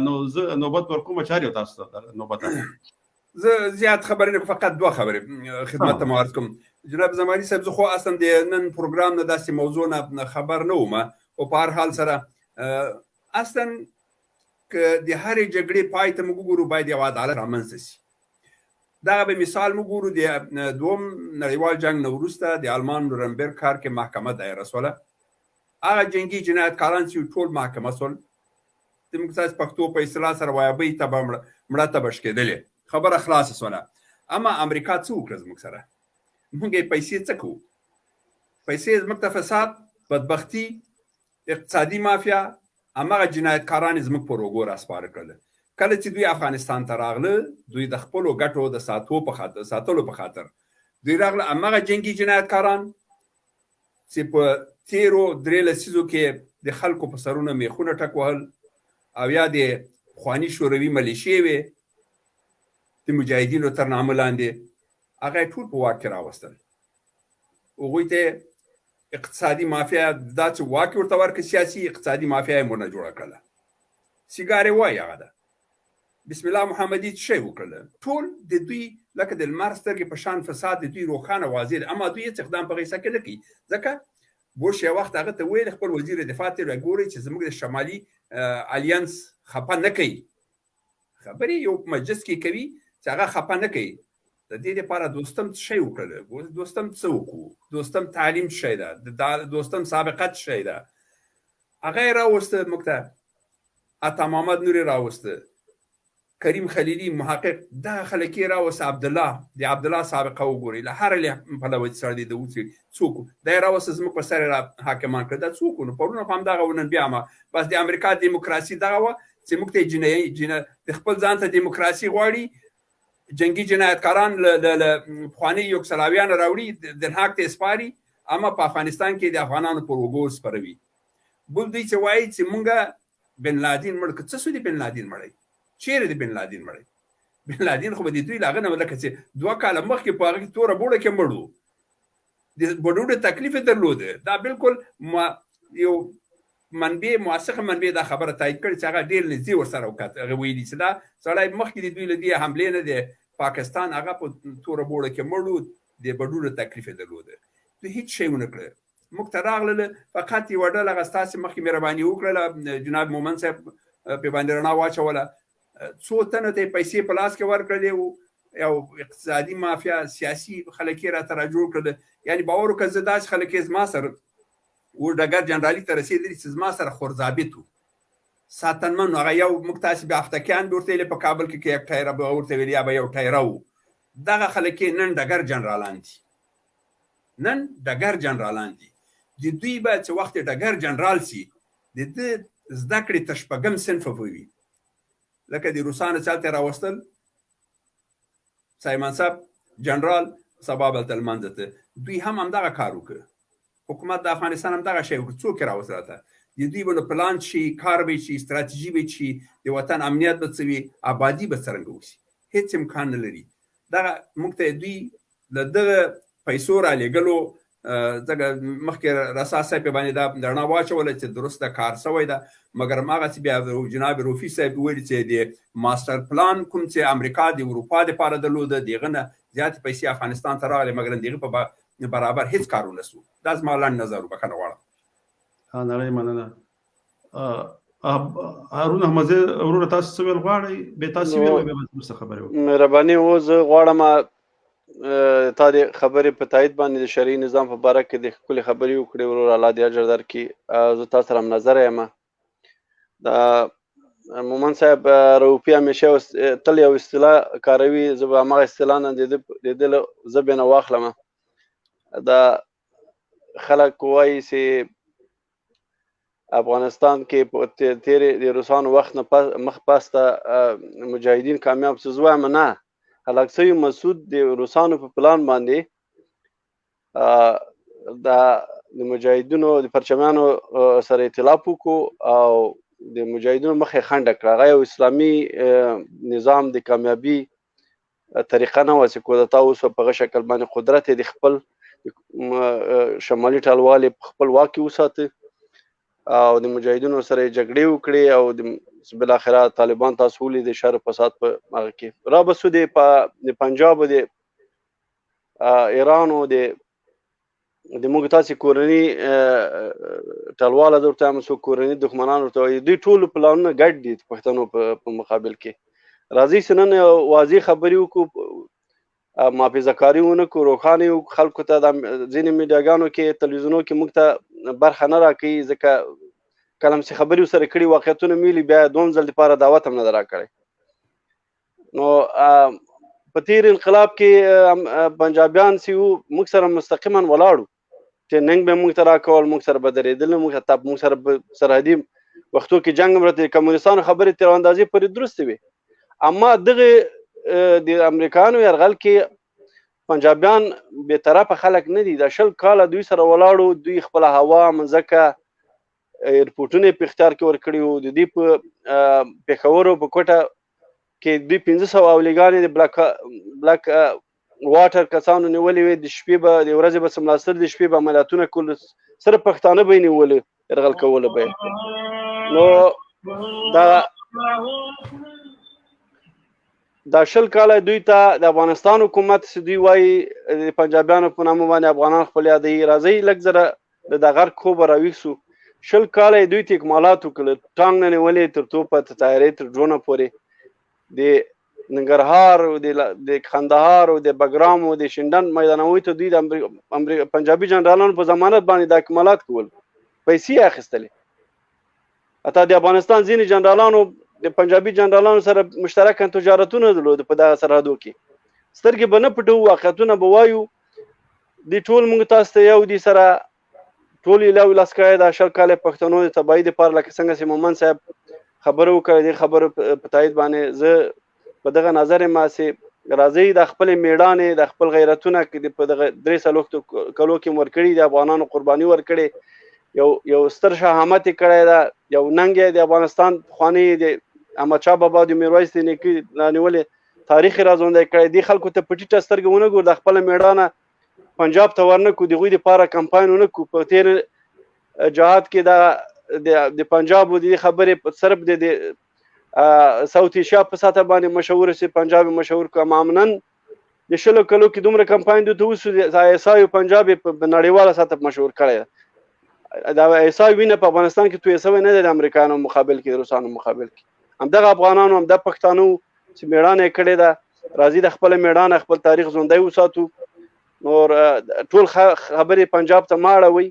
نو زه نوبت ورکوم چې هر یو تاسو ته نوبت. زه زیات خبرې نه کوم، فقط دوه خبرې خدمت ته عرض کوم. جناب زمانی صاحب، زه خو اصلا د نن پروګرام نه داسې موضوع نه خبر نه وم، او په هر حال سره اصلا که د هرې جګړې پای ته موږ وګورو باید یو عدالت رامنځته شي. دا به مثال موږ ګورو د دوم نړیوال جنګ نه وروسته د آلمان نورنبرګ ښار کې محکمه دایره سوله، هغه جنګي جنایتکاران چې ټول محکمه سول، زموږ تاسو پښتو په اصطلاح سره وایي بۍ ته به مړه ته به شکېدلې، خبره خلاصه سوله. اما امریکا څه وکړه زموږ سره؟ موږ یې پیسې څه کوو؟ پیسې زموږ ته فساد، بدبختي، اقتصادي مافیا، هماغه جنایتکاران یې زموږ پر اوږو راسپاره کړل. کله چې دوی افغانستان ته راغله، دوی د خپلو ګټو د ساتلو په خاطر دوی راغله، هماغه جنګي جنایتکاران چې په تیرو 3 لسیزو کې د خلکو په سرونو میخونه ټک وهل او یا د پخواني شوروي ملیشې وې د مجاهدینو تر نامه لاندې، هغه یې ټول په واک کې راوستل. هغوی ته اقتصادي مافیا دا چې واک ورته ورکړ، سیاسي اقتصادي مافیا یې ورنه جوړه کړله. سیګار یې وایي هغه ده، بسم الله محمدي څه شی وکړل، ټول د دوی لکه د لمر سترګې په شان فساد د دوی روښانه واضح دی، اما دوی هېڅ اقدام په غیسه کې نه کوي. ځکه بوش یو وخت هغه ته ویل، خپل وزیر دفاع ته ویل، ګورئ چې زموږ د شمالي الینس خپه نه کوي، خبرې یو مجلس کې کوي چې هغه خپه نه کوي. د دې لپاره دوستم څه شی وکړل؟ دوستم څه وکړو؟ دوستم تعلیم څه شی ده؟ دوستم سابقه څه شی ده؟ هغه یې راوسته موږ ته، عطا محمد نور یې راوسته، کریم خلیلی محقق، دغه خلک یې راوسته، عبدالله، د عبدالله سابقه وګورئ، له هر پلوه چې سړی دی د وڅي څوک دا یې راوسته، زموږ په سر یې را حاکمان کړل. دا څوک نو پرونه خو همدغه و، نن بیا ما بس د امریکا دیموکراسي دغه وه چې موږ ته د خپل ځان ته دیموکراسي غواړي، جنګي جنایتکاران له پخواني یوګسلاویانو راوړي، دنهاک ته یې سپاري، اما په افغانستان کې د افغانانو پر اوږو سپروي. بل دوی چې وایي چې مونږ بن لادین مړ کړ، څه سو د بن لادین مړی؟ چیرې د بن لادین مړی؟ بن لادین خو به د دوی له هغه نه لکه چې 2 کاله مخکې په هغه کې توره بوړه کې مړ و، د بډوډو تکلیف یې درلوده. دا بالکل یو منبع، موثقه منبع دا خبره تایید کړې چې هغه ډېر نږدې ورسره وکتل. هغه ویلي چې دا سړی مخکې د دوی له دې حملې نه دی پاکستان، هغه په توره بوړه کې مړ و، د بډوډو تکلیف یې درلوده. دوی هیڅ شی ونه کړه، موږ ته راغلل فقط یوه ډله، هغه ستاسې مخکې مهرباني وکړله، جناب مومند صاحب پرې باندې رڼا واچوله، څو تنو ته یې پیسې په لاس کې ورکړلې وو، یو اقتصادي مافیا، سیاسي خلک یې راته را جوړ کړل. یعنې باور وکړه زه داسې خلک یې زما سره و ډګر جنرالي ته رسېدلي چې زما سره خورځابت و، ساتنمن. هغه یو موږ تاسې بیا هفتکیان به ورته ویلې په کابل کې، که یک ټایره به ورته ویلې یا به یو ټایره و. دغه خلک یې نن ډګر جنرالان دي، نن ډګر جنرالان دي. د دوی به چې وخت ډګر جنرال سي، د ده زده کړې تر 6 صنفه به وي. لکه د روسانو چې هلته راوستل سایمن صاحب جنرال سبا به هلته لمانځه ته، دوی هم همدغه کار وکړ. حکومت د افغانستان هم دغه شی وکړ، څوک یې راوستل راته؟ د دوی به نو پلان شي، کار به شي، استراتیژي به شي، د وطن امنیت به څه وي، آبادي به څرنګه وشي، هیڅ امکان نه لري. دغه موږ ته دوی له دغه پیسو رالیږلو، ځکه مخکې رسا صاحب پرې باندې دا رڼا واچوله چې درسته کار سوی ده، مګر هماغه چې بیا جناب روفي صاحب وویل چې د ماستر پلان کوم چې امریکا د اروپا دپاره درلوده، د هغه نه زیاتې پیسې افغانستان ته راغلې، مګر د هغه په برابر هیڅ کار ونه سو. دا زما لنډ نظر و، بښنه غواړم. نړۍ مننه. هارون احمدزی وروره، تاسو څه ویل غواړئ؟ بیا تاسو ویل، بیا به زموږ څخه خبرې وکړو. مهرباني و، زه غواړم تا د خبرې په تایید باندې د شرعي نظام په باره کې د ښکلې خبرې وکړې وروره، الله دې اجر درکړي. زه تا سره هم نظر یم. دا مومند صاحب روفي همیشه تل یو اصطلاح کاروي، زه به هماغه اصطلاح نه د ده له ژبې نه واخلم. دا خلک وایي چې افغانستان کې په تیرې د روسانو وخت نه پس مخ پسته مجاهدین کامیاب سو. زه وایم نه، هلاک سوی مسعود د روسانو په پلان باندې د مجاهدینو د پرچمیانو سره ائتلاف وکړو او د مجاهدینو مخه خنډه کړه. هغه یو اسلامي نظام د کامیابی طریقه نه وه چې کودتا وسوه په هغه شکل باندې قدرت یې د خپل شمالي ټلوالې په خپل واک کې وساته او د مجاهدینو سره یې جګړې وکړې او د بالاخره طالبان تاسو ولید د شر فساد په هغه کې را بسو د پنجاب د ایران او د موږ تاسو کورنی ټلواله درته هم څو کورنی دښمنان ورته وایي، دوی ټول پلانونه ګډ دي پښتنو په مقابل کې. راځي چې نن واضح خبرې وکړو، محافظه کاري ونه کړو، روښانه یو خلکو ته. د ځینې میډیاګانو کې تلویزیونو کې موږ ته برخه نه راکوي، ځکه کله چې خبرې ورسره کړي واقعیتونه مې بیا دوم ځل دپاره دعوت هم نه ده راکړی. نو په تیر انقلاب کې پنجابیان چې وو موږ سره مستقیما ولاړو، ټریننګ به موږ ته راکول، موږ سره به درېدل، موږ حتی موږ سره په سرحدي وختو کې جنګ هم راته کمونستانو خبرې تر اندازې پورې درستې وې. اما دغه د امریکایانو یرغل کې پنجابیان بې طرفه خلک نه دي، دا 20 کاله دوی سره ولاړو، دوی خپله هوا مځکه ایرپورټونه په اختیار کې ورکړي وو. د دوی په پېښور او په کوټه کې دوی 500 اولیګانې د بلک واټر کسانو نیولې وې، د شپې به د ورځې به سملاستل، د شپې به عملیاتونه کول، صرف پښتانه به یې نیولې، یرغل کولو به یې. نو دا 20 کاله دوی ته د افغانستان حکومت چې دوی وایي د پنجابیانو په نامه باندې افغانان خپل یادوي، راځئ لږ زره د دغه خوبه راویښ سو. 20 کاله یې دوی ته اکمالات وکړل، ټانګ نه نیولې تر توپه تر طیارې تر ډرونه پورې، د ننګرهار او د کندهار او د بګرام او د شینډنډ میدانوي ته دوی د پنجابي جنرالانو په ضمانت باندې دا اکمالات کول، پیسې یې اخیستلې. حتی د افغانستان ځینې جنرالانو د پنجابي جنرالانو سره مشترکاً تجارتونه درلود په دغه سرحدو کې. سترګې به نه پټوو، واقعیتونه به وایو. دې ټول موږ تاسو ته یو دي سره ټول یې لو لاس کړی. دا 20 کاله پښتنو د تباهي دپاره لکه څنګه چې مومند صاحب خبرې وکړې، دې خبرو په تایید باندې زه په دغه نظر یم چې راځئ د خپلې مېړانې د خپل غیرتونه په دغه 43 کلو کې مو ورکړي، د افغانانو قرباني ورکړې، یو ستر شهامت یې کړی ده، یو ننګ یې د افغانستان پخوانی د احمدشاه بابا د میرویس د نیکه رانیولې تاریخ یې راژوندی کړی. دې خلکو ته په ټیټه سترګه ونه ګورو، د خپله مېړانه پنجاب ته ورنه کړو، د هغوی دپاره کمپاین ونه کړو. په تېر جهاد کې دا د پنجاب د دې خبرې صرف د ساوت ایشیا په سطح باندې مشهور سي، پنجاب مشهور کړ. اما نن د 20 کلو کې دومره کمپاین دوی ته وسو، د آی اس آی پنجاب یې په نړیواله سطح مشهور کړی. دا آی اس آی وینه په افغانستان کې تویه سوې نه ده د امریکایانو مقابل کې، د روسانو مقابل کې. همدغه افغانانو، همدا پښتانو چې مېړانه یې کړې ده، راځي د خپله مېړانه خپل تاریخ ژوندی وساتو. نور ټول خبرې پنجاب ته مه اړوئ.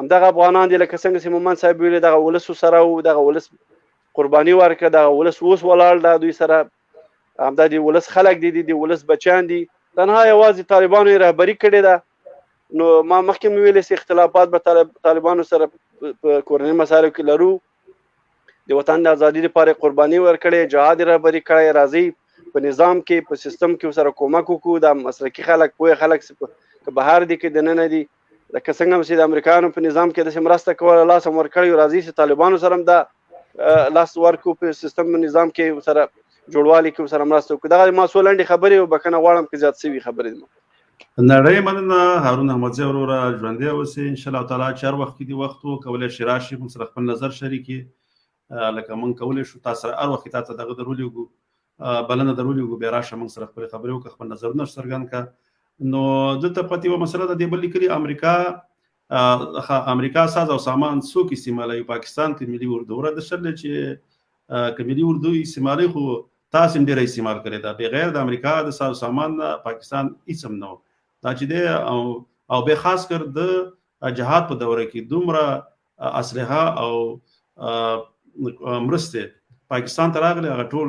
همدغه افغانان دي لکه څنګه چې مومند صاحب ویلي، دغه ولس سره و، دغه ولس قرباني ورکړه، دغه ولس اوس ولاړ ده دوی سره. همدا د ولس خلک دي، د ولس بچیان دي. تنها یوازې طالبانو یې رهبري کړې ده. نو ما مخکې مې ویلي چې اختلافات به طالبانو سره په کورنۍ مسایلو کې لرو. د وطن د ازادي لپاره قرباني ورکړې، جهاد یې رهبري کړی. راځئ په نظام کې په سیستم کې سره کومک وکړو. دا مسلکي خلک، پوه خلک که بهر دي که دننه دي، لکه څنګه چې د امریکایانو په نظام کې داسې مرسته کوله، لاس هم ورکړی. راځئ چې طالبانو سره هم دا لاس ورکړو، په سیستم نظام کې سره جوړوالي کې سره مرسته وکړو. دغه ما څو لنډې خبرې او بښنه غواړم که زیات سوي خبرې دي. نړۍ مننه هارون احمدزی وروره، ژوندی اوسې. ان شاء الله تعالی چې هر وخت کې دي وخت و کولی شي راشي موږ سره خپل نظر شریک کړي، لکه موږ کولی شو تا سره هر وخت کې تا ته دغه درولېږو، بلنه درولېږو، بیا راشه موږ سره خپلې خبرې وکړه، خپل نظرونه څرګند کړه. نو دلته پاتې یوه مسله ده، دې بل لیکلي امریکا ساز او سامان څوک استعمالوي پاکستان کې ملي اردو؟ وروره د شرط دی چې که ملي اردو استعمالوي خو تاسو هم ډېره استعمال کړې ده، بغیر د امریکا د ساز او سامان نه پاکستان هېڅ هم نه و. دا چې دی او بیا خاص کر د جهاد په دوره کې دومره اسلحه او مرستې پاکستان ته راغلې، هغه ټول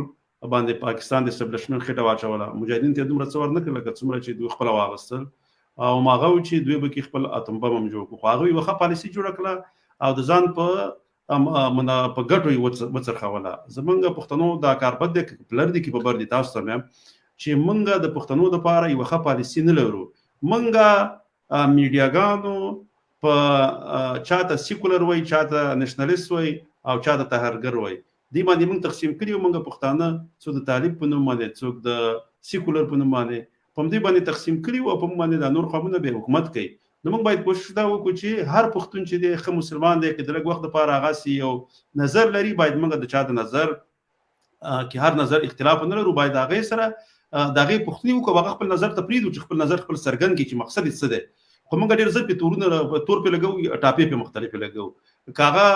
باندې پاکستان د اسټبلشمنټ خېټه واچوله. مجاهدین ته دومره څه ورنه کړل لکه څومره چې دوی خپله واغستل، او ماغه و چې دوی به کې خپل اتم بم هم جوړ کړو. خو هغوی یوه ښه پالیسي جوړه کړه او د ځان په په ګټو یې وڅرخوله. زمونږ پښتنو دا کار بد دی، که پلر دي که په بر دي، تاسو ته مې چې مونږ د پښتنو دپاره یوه ښه پالیسي نه لرو. مونږ میډیاګانو په چاته سیکولر وای، چاته نشنلیست وای او چاته تهرګر وای، دی باندې موږ تقسیم کړي. موږ پښتانه څوک د طالب په نوم باندې، څوک د سیکولر په نوم باندې، په دې باندې تقسیم کړي او په موږ باندې دا نور قومونه به حکومت کوي. نو موږ باید کوشش دا وکړو چې هر پښتون چې دی ښه مسلمان دی، که د لږ وخت لپاره هغه یو نظر لري، باید موږ د چا د نظر کې هر نظر اختلاف نه لرو، باید هغه سره د هغې پوښتنې وکړو، هغه خپل نظر ته پرېږدو چې خپل نظر خپل څرګند کړي چې مقصد یې څه دی. خو موږ ډېر زر پې تورونه تور پې لګوو، ټاپې پې مختلفې لګوو. که هغه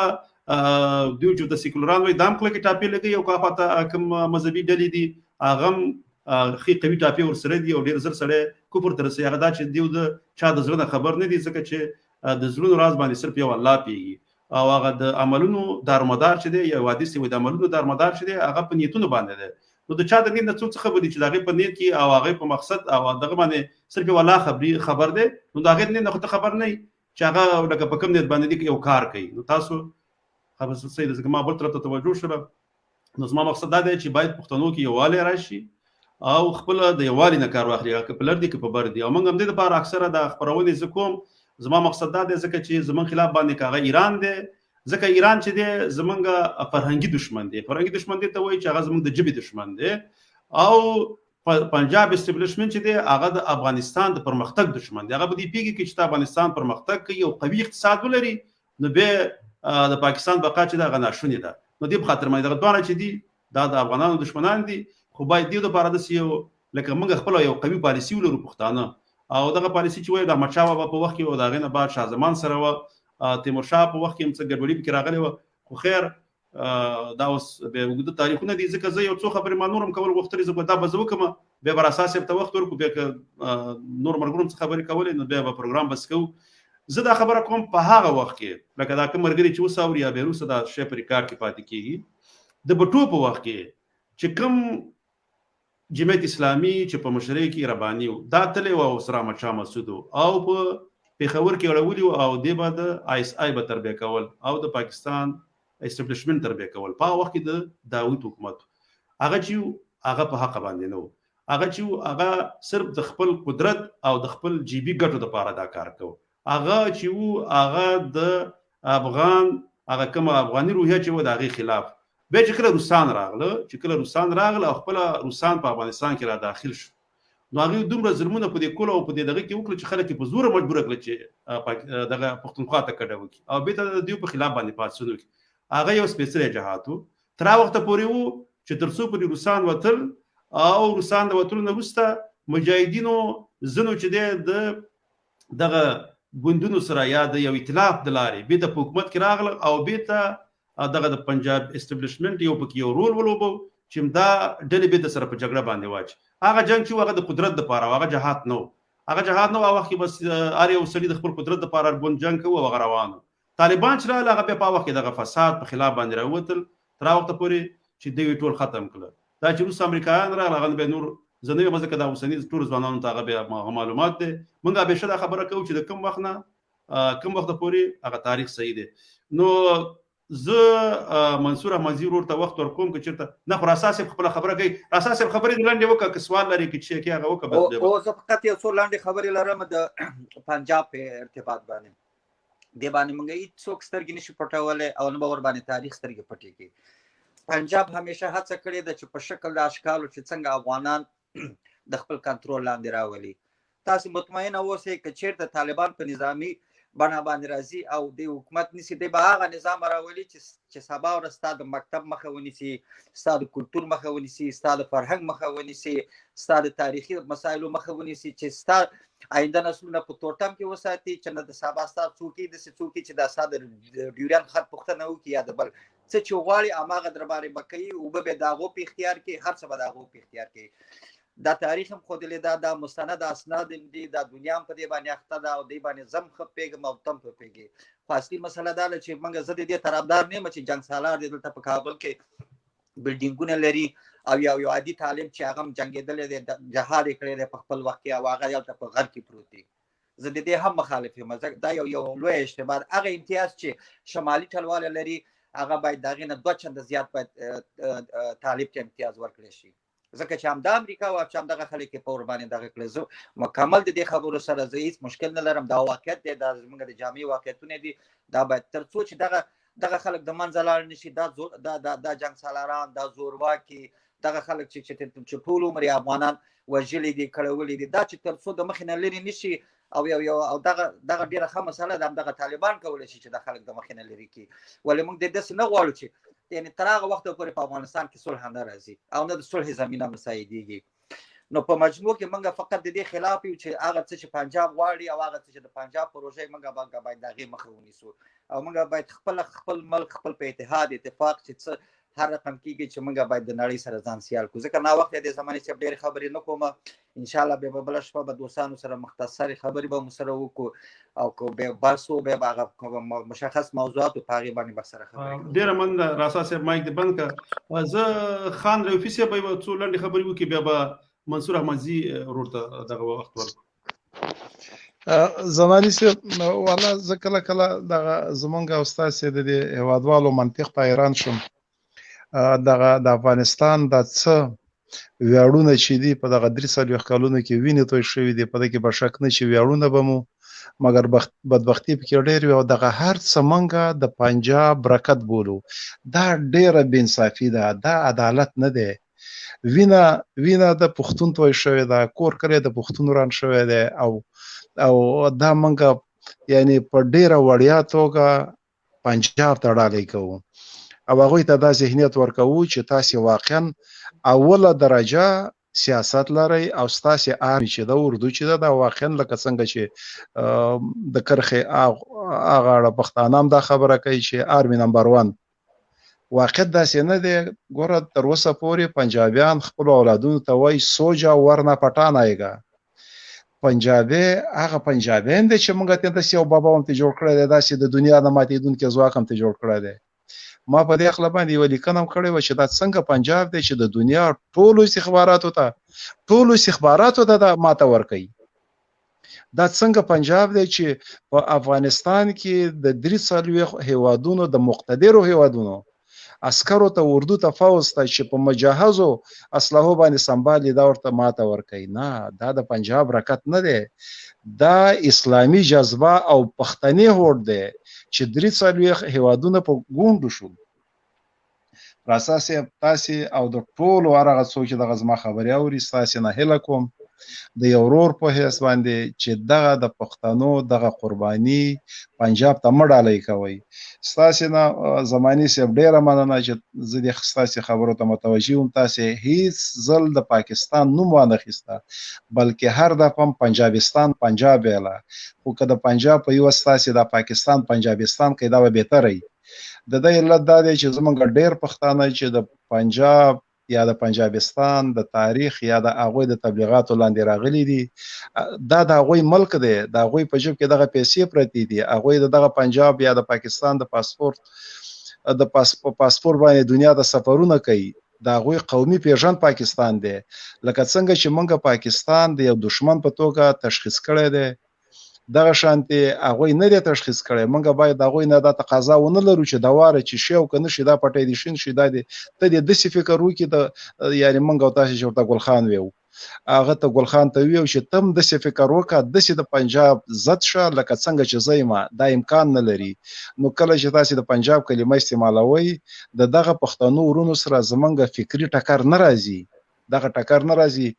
دوی چې د سیکولران وایي دا هم کلکې ټاپې لګوي، او که هاخوا ته کوم مذهبي ډلې دي هغه هم ښې قوي ټاپې ورسره دي او ډېر زر سړی کفر ته رسوي. هغه دا چې دیو د چا د زړه نه خبر نه دي، ځکه چې د زړونو راز باندې صرف یو الله پوهېږي، او هغه د عملونو دارمدار چې دی، یو حدیث دی، د عملونو دارمدار چې دی هغه په نیتونو باندې دی. نو د چا د نیت نه څوک څه خبر دي چې د هغې په نیت کې او هغې په مقصد او دغه باندې صرف یو الله خبر دی. نو د هغې د نیت نه خو ته خبر نه یې چې هغه لکه په کوم نیت باندې دی یو کار کوي. نو تاسو خبر صحیح ده، ځکه ما بل طرف ته توجه شوه. نو زما مقصد دا دی چې باید پښتنو کې یووالی راشي او خپل د یووالي نه کار واخلي، که په لر دي که په بر دي. او موږ هم دې لپاره اکثره دا خپرونې زه کوم. زما مقصد دا دی ځکه چې زمونږ خلاف باندې که هغه ایران دی، ځکه ایران چې دی زمونږ فرهنګي دښمن دی. فرهنګي دښمن دی ته وایي چې هغه زمونږ د ژبې دښمن دی، او پنجاب اسټبلشمنټ چې دی هغه د افغانستان د پرمختګ دښمن دی. هغه به دې پوهېږي چې د افغانستان پرمختګ کوي او قوي اقتصاد ولري، نو بیا د پاکستان بقا چې ده هغه ناشونې ده. نو دې په خاطر باندې دغه دواړه چې دي دا د افغانانو دښمنان دي. خو باید دې دپاره داسې یو لکه موږ خپله یو قوي پالیسي ولرو پښتانه، او دغه پالیسي چې وایو د احمدشاه بابا په وخت کې او د هغې نه بعد شاه زمان سره وه، تیمورشاه په وخت کې هم څه ګډوډي پکې راغلې وه، خو خیر دا اوس بیا اوږده تاریخونه دي. ځکه زه یو څو خبرې ما نور هم کول غوښتلې، زه به دا به زه وکړم، بیا به راسا صاحب ته وخت ورکړو، بیا که نور ملګرو هم څه خبرې کولې نو بیا به پروګرام بس کوو. زه دا خبره کوم په هغه وخت کې لکه دا کوم ملګري چې اوس اوري یا بیا وروسته دا شی په ریکارډ کې پاتې کېږي، د بټو په وخت کې چې کوم جمعیت اسلامي چې په مشرۍ کې رباني و، دا تللی و او سره احمدشاه مسعود او په پېښور کې اړولي و، او دې به د آی اس آی به تربیه کول او د پاکستان اسټبلشمنټ تربیه کول. په هغه وخت کې د داود حکومت هغه چې هغه په حق باندې نه و، هغه چې هغه صرف د خپل قدرت او د خپل جیبي ګټو لپاره دا کار کوو. هغه چې وو هغه د افغان هغه کومه افغاني روحیه چې و د هغې خلاف. بیا چې کله روسان راغله، چې کله روسان راغله او خپله روسان په افغانستان کې را داخل شو، نو هغوی دومره ظلمونه په دې کولو او په دې دغه کې وکړل چې خلک یې په زوره مجبوره کړل چې دغه پښتونخوا ته کډه وکړي او بېرته د دوی په خلاف باندې پاڅون وکړي. هغه یو سپېڅلی جهاد و، تر هغه وخته پورې و چې تر څو پورې روسان وتل، او روسان د وتلو نه وروسته مجاهدینو ځینو چې دی د دغه ګوندونو سره یا د یو ائتلاف د لارې بېرته په حکومت کې راغله او بېرته دغه د پنجاب اسټبلشمنټ یو پکې یو رول ولوبو چې دا ډلې بېرته سره په جګړه باندې واچي. هغه جنګ چې هغه د قدرت دپاره و، هغه جهاد نه و، هغه جهاد نه و. هغه وخت کې بس هر یو سړي د خپل قدرت دپاره هر ګوند جنګ کوو او هغه روان و. طالبان چې راغله هغه بیا په هغه وخت کې دغه فساد په خلاف باندې راووتل تر هغه وخته پورې چې دوی ټول ختم کړل. دا چې وروسته امریکایان راغله هغه بیا نور زه نه یم، ځکه دا اوسني ټولو ځوانانو ته هغه بیا هغه معلومات دی. موږ همیشه دا خبره کوو چې د کوم وخت نه کوم وخت پورې هغه تاریخ صحیح دی. نو زه منصور احمدزي ورور ته وخت ورکوم که چېرته نه، خو راسا صاحب خپله خبره کوي. راسا صاحب خبرې دې لنډې وکړه، که سوال لرې که چې کې هغه وکړه. بس او زه فقط یو څو لنډې خبرې لرم د پنجاب په ارتباط باندې. دې باندې موږ هیڅوک سترګې نشي پټولی او نه به ورباندې تاریخ سترګې پټې کړي. پنجاب همیشه هڅه کړې ده چې په شکل د اشکالو چې څنګه افغانان د خپل کنټرول لاندې راولي. تاسو مطمئن اوسئ که چیرته طالبان په نظامی بڼه باندې راځي او د حکومت نیسي، دی به هغه نظام راولي چې سبا ورځ ستا د مکتب مخه ونیسي، ستا د کلتور مخه ونیسي، ستا د فرهنګ مخه ونیسي، ستا د تاریخي مسایلو مخه ونیسي، چې ستا آینده نسلونه په تورتم کې وساتي، چې نه د سبا ستا څوک داسې څوک چې دا ستا د ډیورند خط پوښتنه وکړي یا د بل څه چې غواړي هماغه درباندې به کوي، اوبه به د هغو په اختیار کې، هر څه به د هغو په اختیار کې. دا تاریخ هم ښودلی ده، دا مستند اسناد هم دي، دا دنیا هم په دې باندې اخته ده او دې باندې زه هم ښه پوهېږم او ته هم ښه پوهېږې. خو اصلي مسله دا ده چې موږ زه د دې طرفدار نه یم چې جنګ سالار دی دلته په کابل کې بلډینګونه لري او یو یو عادي طالب چې هغه هم جنګېدلی دی، جهاد یې کړی دی په خپل وخت کې او هغه هلته په غرب کې پروت دی. زه د دې هم مخالف یم، دا یو یو لوی اشتباه ده. هغه امتیاز چې شمالي ټلواله لري هغه باید د هغې نه دوه چنده زیات باید طالب ته امتیاز ورکړی شي، ځکه چې همدا امریکا او چې همدغه خلک یې په ور باندې دغه کړی. زه مکمل د دې خبرو سره زه هیڅ مشکل نه لرم، دا واقعیت دی، دا زموږ د جامعې واقعیتونه دي. دا باید تر څو چې دغه خلک د منځه لاړ نشي، دا دا دا, دا جنګ سالاران، دا زورواکي، دغه خلک چې چې ټول عمر یې افغانان وژلي دي، کړولي دي، دا چې تر څو د مخې نه لرې نشي او یو یو او دغه ډیره ښه مسله ده، همدغه طالبان کولی شي چې د خلک د مخې نه لرې کړي. ولې موږ د داسې نه غواړو چې یعنی تر هغه وخته پورې په افغانستان کې صلح نه راځي او نه د صلح زمینه مساعدېږي. نو په مجموع کې موږ فقط د دې خلاف یو چې هغه څه چې پنجاب غواړي او هغه څه چې د پنجاب پروژه، موږ باید د هغې مخه ونیسو او موږ باید خپل ملک خپل په اتحاد اتفاق چې څه هر رقم کیږي چې موږ باید د نړۍ سره ځان سیال کړو. ځکه نا وخت دی زماني چې ډېرې خبرې نه کوم، ان شاء الله بیا به بله شپه به دوستانو سره مختصرې خبرې به مو سره وکړو او که بیا بحث و بیا به هغه مشخص موضوعاتو په هغې باندې به سره خبرې کوو. ډېره مننه راسا صاحب، مایک دې بند کړه. زه خان رفیع صاحب به یو څو لنډې خبرې وکړي، بیا به منصور احمدزي ورور ته دغه وخت ورکړو. زمانی صاحب، والا زه کله کله دغه زمونږ او ستاسې د دې هېوادوالو منطق ته حیران شم. دغه د افغانستان د څه ویاړونه چې دي په دغه 43 کلونو کې وینې توی شوي دي، په دې کې به شک نه چې ویاړونه به مو، مګر بدبختي پکې ډېر وي او دغه هر څه مونږه د پنجاب برکت بولو. دا ډېره بېانصافي ده، دا عدالت نه دی. وینه د پښتون توی شوې ده، کور کلی د پښتون وران شوی دی او او دا مونږه یعنی په ډیره وړیا توګه پنجاب ته ډالۍ کوو او هغوی ته دا ذهنیت ورکوو چې تاسې واقعا اوله درجه سیاست لرئ او ستاسې آرمي چې ده، اردو چې ده، دا واقعا لکه څنګه چې د کرښې هغه پښتانه هم دا خبره کوي چې آرمي نمبر 1. واقعیت داسې نه دی. ګوره تر اوسه پورې پنجابیان خپلو اولادونو ته وایي سوجا ورنه پټان آیګا. پنجابی هغه پنجابیان دی چې موږ ته داسې یو بابا هم ته جوړ کړی دی، داسې د دنیا نه ماتېدونکی ځواک هم ته جوړ کړی دی. ما په دې هکله باندې یوه لیکنه هم کړې وه چې دا څنګه پنجاب دی چې د دنیا ټولو استخباراتو ته دا ماته ورکوي. دا څنګه پنجاب دی چې په افغانستان کې د 43 هیوادونو د مقتدرو هیوادونو عسکرو ته، اردو ته، فوځ ته چې په مجهزو اسلحو باندې سمبال دي، دا ورته ماته ورکوي. نه، دا د پنجاب رکت نه دی، دا اسلامي جذبه او پښتني هوډ دی چې 43 هیوادونه په ګونډو شو. راسا صاحب، تاسې او د ټولو هر هغه څوک چې دغه زما خبرې اوري، ستاسې نه هیله کوم د یو ورور په حیث باندې چې دغه د پښتنو دغه قرباني پنجاب ته مه ډالۍ کوئ. ستاسې نه زماني صاحب ډېره مننه چې زه دې ستاسې خبرو ته متوجه وم. تاسې هیڅ ځل د پاکستان نوم وانه خیسته، بلکې هر دفعه هم پنجابستان پنجاب ویله. خو که د پنجاب په یوه ستاسې دا پاکستان پنجابستان کوي، دا به بهتره وي. د دې علت دا دی چې زمونږ ډېر پښتانه چې د پنجاب یا د پنجابستان د تاریخ یا د هغوی د تبلیغاتو لاندې راغلي دي، دا د هغوی ملک دی، د هغوی په جیب کې دغه پیسې پرتې دي، هغوی د دغه پنجاب یا د پاکستان د پاسپورت باندې دنیا ته سفرونه کوي. د هغوی قومي پیژند پاکستان دی. لکه څنګه چې موږ پاکستان د یو دشمن په توګه تشخیص کړی دی، دغه شانتې هغوی نه دی تشخیص کړی. موږ باید د هغوی نه دا تقاضا ونه لرو چې دا واره چې شي او که نه شي، دا پټی دې شین شي، دا دې ته دې داسې فکر وکړي. د یعنې موږ او تاسې چې ورته ګلخان ویو، هغه ته ګلخان ته ویو چې ته هم داسې فکر وکړه، داسې د پنجاب ضد شه لکه څنګه چې زه یم. دا امکان نه لري. نو کله چې تاسې د پنجاب کلمه استعمالوئ، د دغه پښتنو ورونو سره زمونږ فکري ټکر نه راځي، دغه ټکر نه راځي.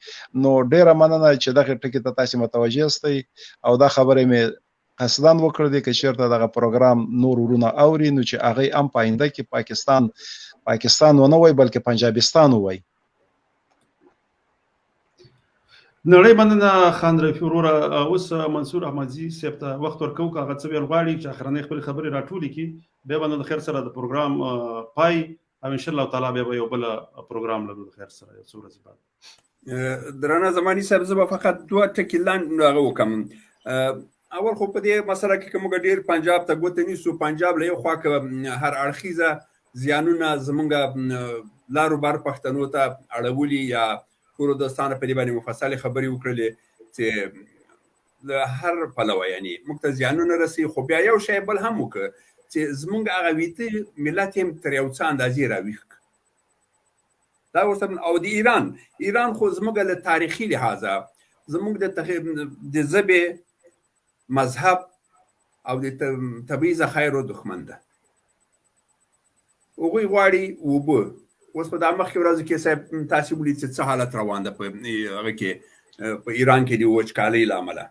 نو ډیره مننه چې دغه ټکي ته تاسې متوجه یاستئ او دا خبرې مې قصداً وکړ دي که چیرته دغه پروګرام نور ورونه اوري، نو چې هغوی هم په آینده کې پاکستان ونه وایي، بلکې پنجابستان ووایي. نړۍ مننه خان رفیع وروره. اوس منصور احمدزي صاحب ته وخت ورکوو که هغه څه ویل غواړي چې اخرنۍ خپلې خبرې راټولې کړي، بیا به نو د خیر سره د پروګرام پای او ان شاء الله تعالی بیا به یو بل پروګرام لرو د خیر سره یو څو ورځې بعد. درانه زماني صاحب، زه به فقط دوه ټکي لنډ هغه وکړم. اول خو په دې مسله کې که موږ ډېر پنجاب ته ګوته نیسو، پنجاب له یو خوا که هر اړخیزه زیانونه زموږ لارو بار پښتنو ته اړولي، یا ټولو دوستانو په دې باندې مفصلې خبرې وکړلې چې له هر پلوه یعنی موږ ته زیانونه رسي، خو بیا یو شی بل هم وکړ چې زمونږ هغه ویته ملت هم تر یو څه اندازې راویښ. دا ورته او د ایران، ایران خو زموږ له تاریخي لحاظه زموږ د ژبې، مذهب او د طبیعي ذخایرو دښمن ده. هغوی غواړي اوبه. اوس په دا مخکې ورځو کې صاحب تاسې ولید چې څه حالت روان ده په هغه کې، په ایران کې د وچکالۍ له امله.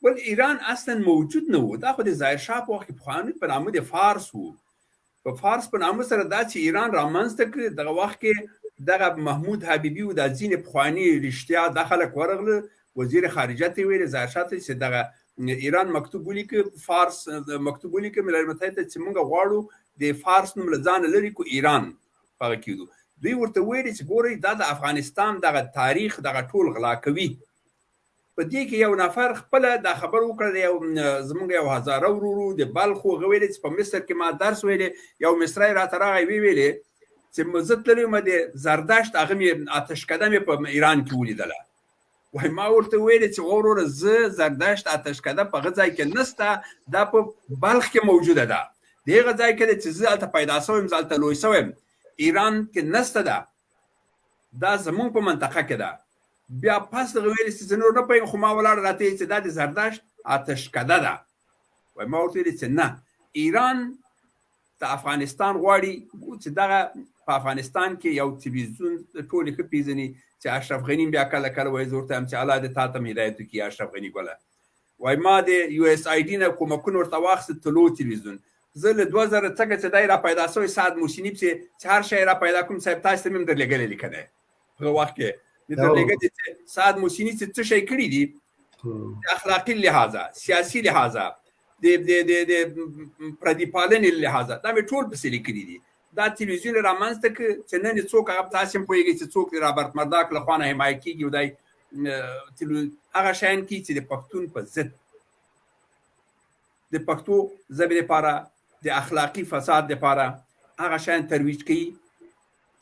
بل ایران اصلا موجود نه و، دا خو د ظاهر شاه په وخت کې پخوانی په نامه د فارس و. په فارس په نامه سره دا چې ایران رامنځته کړ، دغه وخت کې دغه محمود حبیبي و دا ځینې پخواني رښتیا دا خلک ورغله، وزیر خارجه ته ویل ظاهر شاه ته چې دغه ایران مکتوب ولیکه، فارس مکتوب ولیکه ملل متحد ته چې موږ غواړو د فارس نوم له ځانه لرې کړو، ایران په هغه کېدو. دوی ورته ویلي چې ګورئ دا د افغانستان دغه تاریخ دغه ټول غلا کوي. په دې کې یو نفر خپله دا خبر وکړه، یو زمونږ یو هزاره ورور و د بلخ و، هغه ویلې چې په مصر کې ما درس ویلې، یو مصری راته راغی ویې ویلې چې زه تللی وم د زردشت هغه مې آتشکده مې په ایران کې ولیدله. وای ما ورته ویلې چې وروره زه زردشت آتشکده په هغه ځای کې نسته، دا په بلخ کې موجوده ده، د هغه ځای کې چې زه هلته پیدا شوی یم، زه هلته لوی شوی یم، ایران کې نسته ده، دا زمونږ په منطقه کې ده. بیا پس دغه ویلې چې زه نور نه پوهېږم، خو ما ولاړه راته ویل چې دا د زردشت آتشکده ده. وای ما ورته ویلې چې نه، ایران د افغانستان غواړي چې دغه په افغانستان کې یو تلویزیون ټولې ښه پېژني چې اشرف غني بیا کله کله وایي زه ورته وایم چې الله دې تا ته هم هدایت وکړي اشرف غني ګله. وای ما د یو اس آی ډي نه کومکونه ورته واخیست، طلوع تلویزیون. زه له 2000 څخه چې دی را پیدا شوی سعد محسني پسې چې هر شی را پیدا کوم صاحب تاسو ته مې هم درلېږلی لیکنه هغه وخت کې مې درلېږلی چې سعد محسني چې څه شی کړي دي د اخلاقي لحاظه، سیاسي لحاظه، د د د د پردي پالنې لحاظه، دا مې ټول پسې لیکلي دي. دا تلویزیون رامنځته کړ چې نن یې څوک هغه تاسې هم پوهېږئ چې څوک د رابرت مرداک له خوا نه حمایه کېږي او دی هغه شیان کوي چې د پښتون په ضد، د پښتو ژبې لپاره، د اخلاقي فساد لپاره هغه شیان ترویج کوي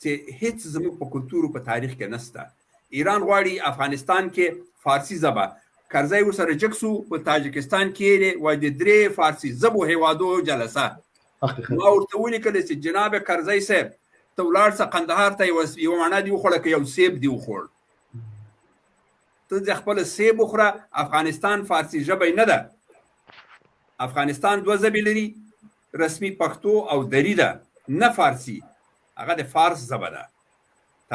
چې هیڅ زموږ په کلتور او په تاریخ کې نسته. ایران غواړي افغانستان کې فارسي ژبه، کرزی ورسره جګ سو په تاجکستان کې یې وایي د درې فارسي ژبو هېوادو جلسه. ما ورته ولیکل چې جناب کرزی صاحب ته ولاړ سه قندهار ته، یوه مڼه دې وخوړه که یو سیب دې وخوړ، ته دې خپله سیب وخوره. افغانستان فارسي ژبه نه ده، افغانستان دوه ژبې لري، رسمي پښتو او دري ده، نه فارسي، هغه د فارس ژبه ده.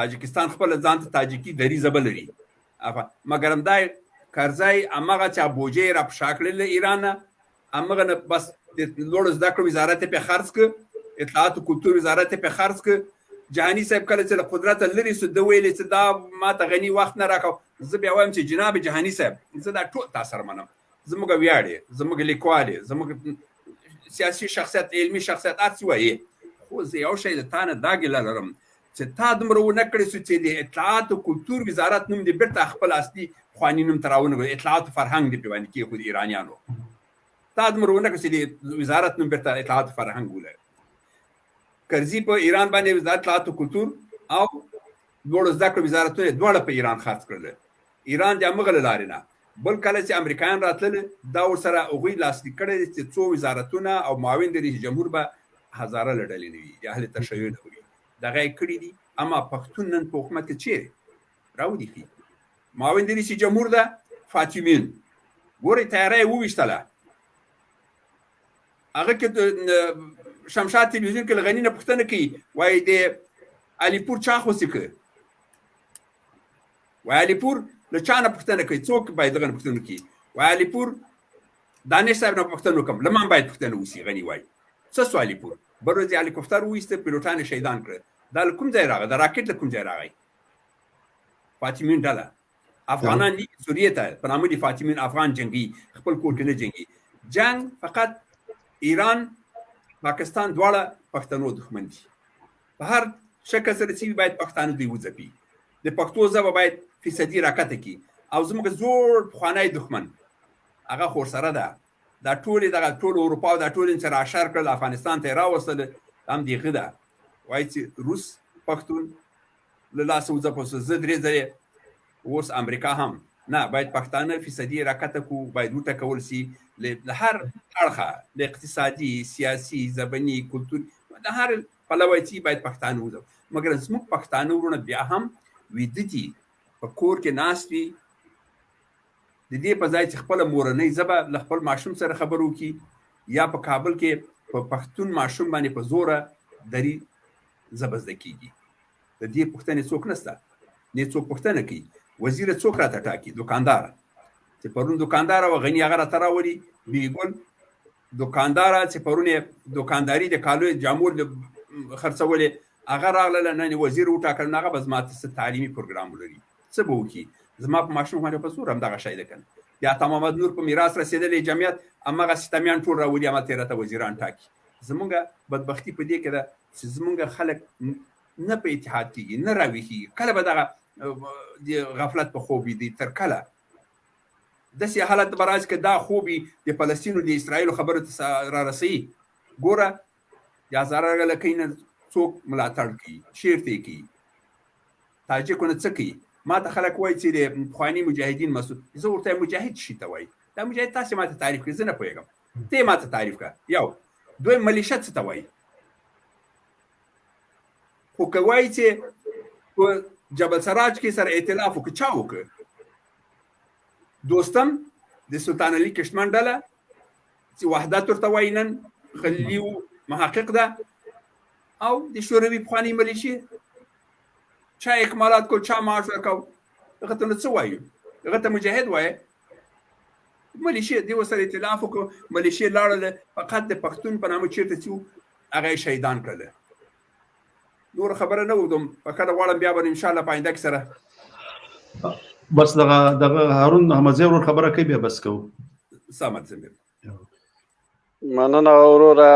تاجکستان خپل ځان ته تاجکي دري ژبه لري، مګر همدا کرزی هماغه چې بوجۍ را په شا کړې له ایران نه، هماغه نه بس د لوړو زده کړو وزارت یې پرې خرڅ کړ، اطلاعاتو کلتور وزارت یې پرې خرڅ کړ. جهاني صاحب کله چې له قدرته لرې سو، ده ویلې چې دا ما ته غني وخت نه راکاو. زه بیا وایم چې جناب جهاني صاحب زه دا ټول تا سره منم، زموږ ویاړ یې، زموږ لیکوال یې، زموږ سیاسي شخصیت، علمي شخصیت، هر څه وایې، خو زه یو شی له تا نه دا ګیله لرم چې تا دومره ونه کړی سو چې د اطلاعاتو کلتور وزارت نوم دې بېرته خپل اصلي پخواني نوم ته راونه، اطلاعاتو فرهنګ دې پرې باندې کېښود ایرانیانو. تا دومره ونه کړ چې د وزارت نوم بېرته اطلاعاتو فرهنګ ولري. کرزي په ایران باندې وزارت اطلاعاتو کلتور او لوړو زده کړو وزارتونه دواړه په ایران خرڅ کړل. ایران د همغه له لارې نه بل کله چې امریکایان راتلل دا ورسره هغوی لاسلیک کړی چې څو وزارتونه او معاون د رئیس جمهور به هزاره له ډلې نه وي، د اهل تشیع نه وي، دغه یې کړي دي. اما پښتون نن په حکومت کې چیرې راودي ښي معاون د رئیس جمهور ده فاطمین، ګورئ تیاره یې وویشتله. هغه کې شمشاد تلویزیون کې له غني نه پوښتنه کوي، وایي د علیپور چا خوسې کړ؟ وایي علیپور له چا نه پوښتنه کوي، څوک باید دغه نه پوښتنه وکړي؟ وایي علیپور دانش صاحب نه پوښتنه وکړم، له ما باید پوښتنه وسي. غني وایي څه سو علیپور؟ بل ورځ یې هلیکوپتر وویسته، پیلوټان یې شهیدان کړل. دا له کوم ځای راغی؟ دا راکټ له کوم ځای راغی؟ فاطمین ډله افغانان لیږي سوریې ته په نامه د فاطمین افغان جنګي، خپل کور کې نه جنګي. جنګ فقط ایران پاکستان دواړه پښتنو دښمن دي، په هر شکل سره چې باید پښتانه دوی وځپي، د پښتو ژبه باید فیصدي راکته کړي. او زموږ زوړ پخوانی دښمن هغه خو ورسره ده، دا ټولې دغه ټول اروپا او دا ټول چې راشر کړل افغانستان ته یې راوستل، هم د هغه ده. وایي چې روس پښتون له لاسه وځپل سو، زه درې ځلې اوس امریکا هم نه، باید پښتانه فیصدي راکته کو، باید وټکول سي له هر اړخه، له اقتصادي، سیاسي، ژبني، کلتور، د هر پلوه چې باید پښتانه وځو. مګر زموږ پښتانه وروڼه بیا هم ویده دي، په کور کې ناست وي، د دې په ځای چې خپله مورنۍ ژبه له خپل ماشوم سره خبرو وکړي، یا په کابل کې په پښتون ماشوم باندې په زوره دري ژبه زده کېږي. د دې پوښتنې څوک نشته، نه څوک پوښتنه کوي. وزیر څوک راته ټاکي؟ دوکاندار چې پرون دوکاندار او غني هغه راته راولي، بي ګل دوکاندار چې پرون یې دوکانداري د کالو جامو خرڅولې، هغه راغله نن یې وزیر وټاکل، نو هغه به زما څه تعلیمي پروګرام ولري، څه به وکړي؟ زما په ماشوم باندې په زور همدغه شی ده که نه. د عطا محمد نور په میراث رسېدلی جمعیت هماغه ستمیان ټول راولي، همالته یې راته وزیران ټاکي. زمونږ بدبختي په دې کې ده چې زمونږ خلک نه په اتحاد کېږي، نه راویښېږي. کله به دغه د غفلت په خوب وي تر کله داسې حالت به راشي که دا خوب د فلسطین او د اسرائیلو خبرو ته را رسوي. ګوره د هزاره لکۍ نه څوک ملاتړ کوي، چېرته یې کوي؟ تاجکو نه څه کوي؟ ما ته خلک وایي چې د پخواني مجاهدین مسعود، زه ورته وایم مجاهد شي ته وایي، دا مجاهد تاسې ما ته تعریف کړئ، زه نه پوهېږم، ته یې ما ته تعریف کړه. یو دویم ملیشه څه ته وایي؟ خو که وایي چې په جبل سراج کې سره ائتلاف وکړ، چا وکړ؟ دوستم د سلطان علي کشتمن ډله چې وحدت ورته وایي، نن خلیلي محقق ده، او د شوروي پخوانۍ ملیشې چا اکمالات کو، چا معاش ورکاو، هغه ته نو څه وایو؟ هغه ته مجاهد وایې؟ ملیشې دې ورسره ائتلاف وکړو، ملیشې لاړله، فقط د پښتون په نامه چېرته چې وو هغه یې شهیدان کړل. نور خبره نه وږدم، بخښنه غواړم، بیا به ان شاء الله په آینده کې سره. بس دغه دغه هارون احمدزی ورور خبره کوي، بیا بس کوو. سمه ده زمیر. مننه وروره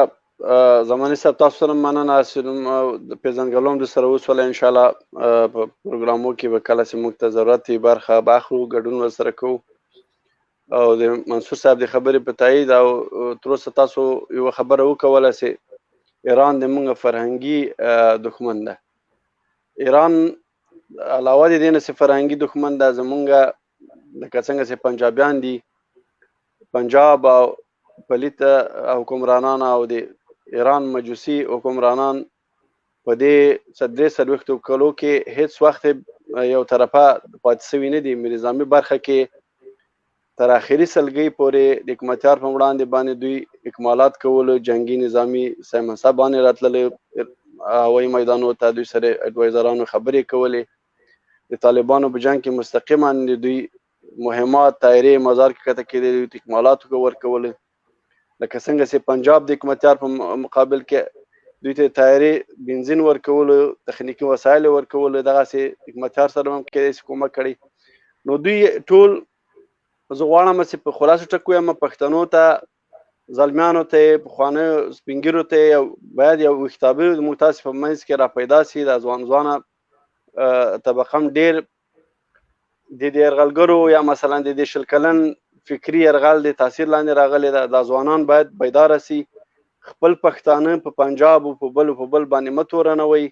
زمانی صاحب، تاسو سره مننه چې د پېژندګلو هم در سره وسوله. ان شاء الله په پروګرامو کې به کله چې موږ ته ضرورت وي برخه به اخلو، ګډون ورسره کوو. او د منصور صاحب د خبرې په تایید او تر اوسه تاسو یوه خبره وکوله چې ایران د موږ فرهنګي دښمن ده. ایران علاوه د دې نه چې فرهنګي دښمن ده، زمونږ لکه څنګه چې پنجابیان دي، پنجاب او پلیت حکمرانان او د ایران مجوسي حکمرانان په دې 43 کلو کې هیڅ وخت یو طرفه پاتې سوي نه دي. نظامي برخه کې تر اخري سلګۍ پورې د حکمتیار په وړاندې باندې دوی اکمالات کولو، جنګي نظامي سیمنسه باندې راتللې هوایي میدانو ته، دوی سره اډوایزرانو خبرې کولې. د طالبانو په جنګ کې مستقیما د دوی مهمات، طایرې مزار کې کته کېدې، دوی ته اکمالات ورکولې. لکه څنګه چې پنجاب د حکمتیار په مقابل کې دوی ته طایرې بنزین ورکولو، تخنیکي وسایل ورکولو، دغسې حکمتیار سره هم کېدای شي کومک کړي. نو دوی ټول زه غواړم چې په خلاصو ټکو یم، پښتنو ته، زلمیانو ته، پخوانیو سپینږیرو ته باید یو ویښتابه زموږ تاسې په منځ کې را پیدا سي. دا ځوان ځوانه طبقه هم ډېر د دې یرغلګرو یا مثلا د دې 20 کلن فکري یرغل د تاثیر لاندې راغلې ده. دا ځوانان باید بیداره سي، خپل پښتانه په پنجاب او په بل او په بل باندې مه تورنوئ.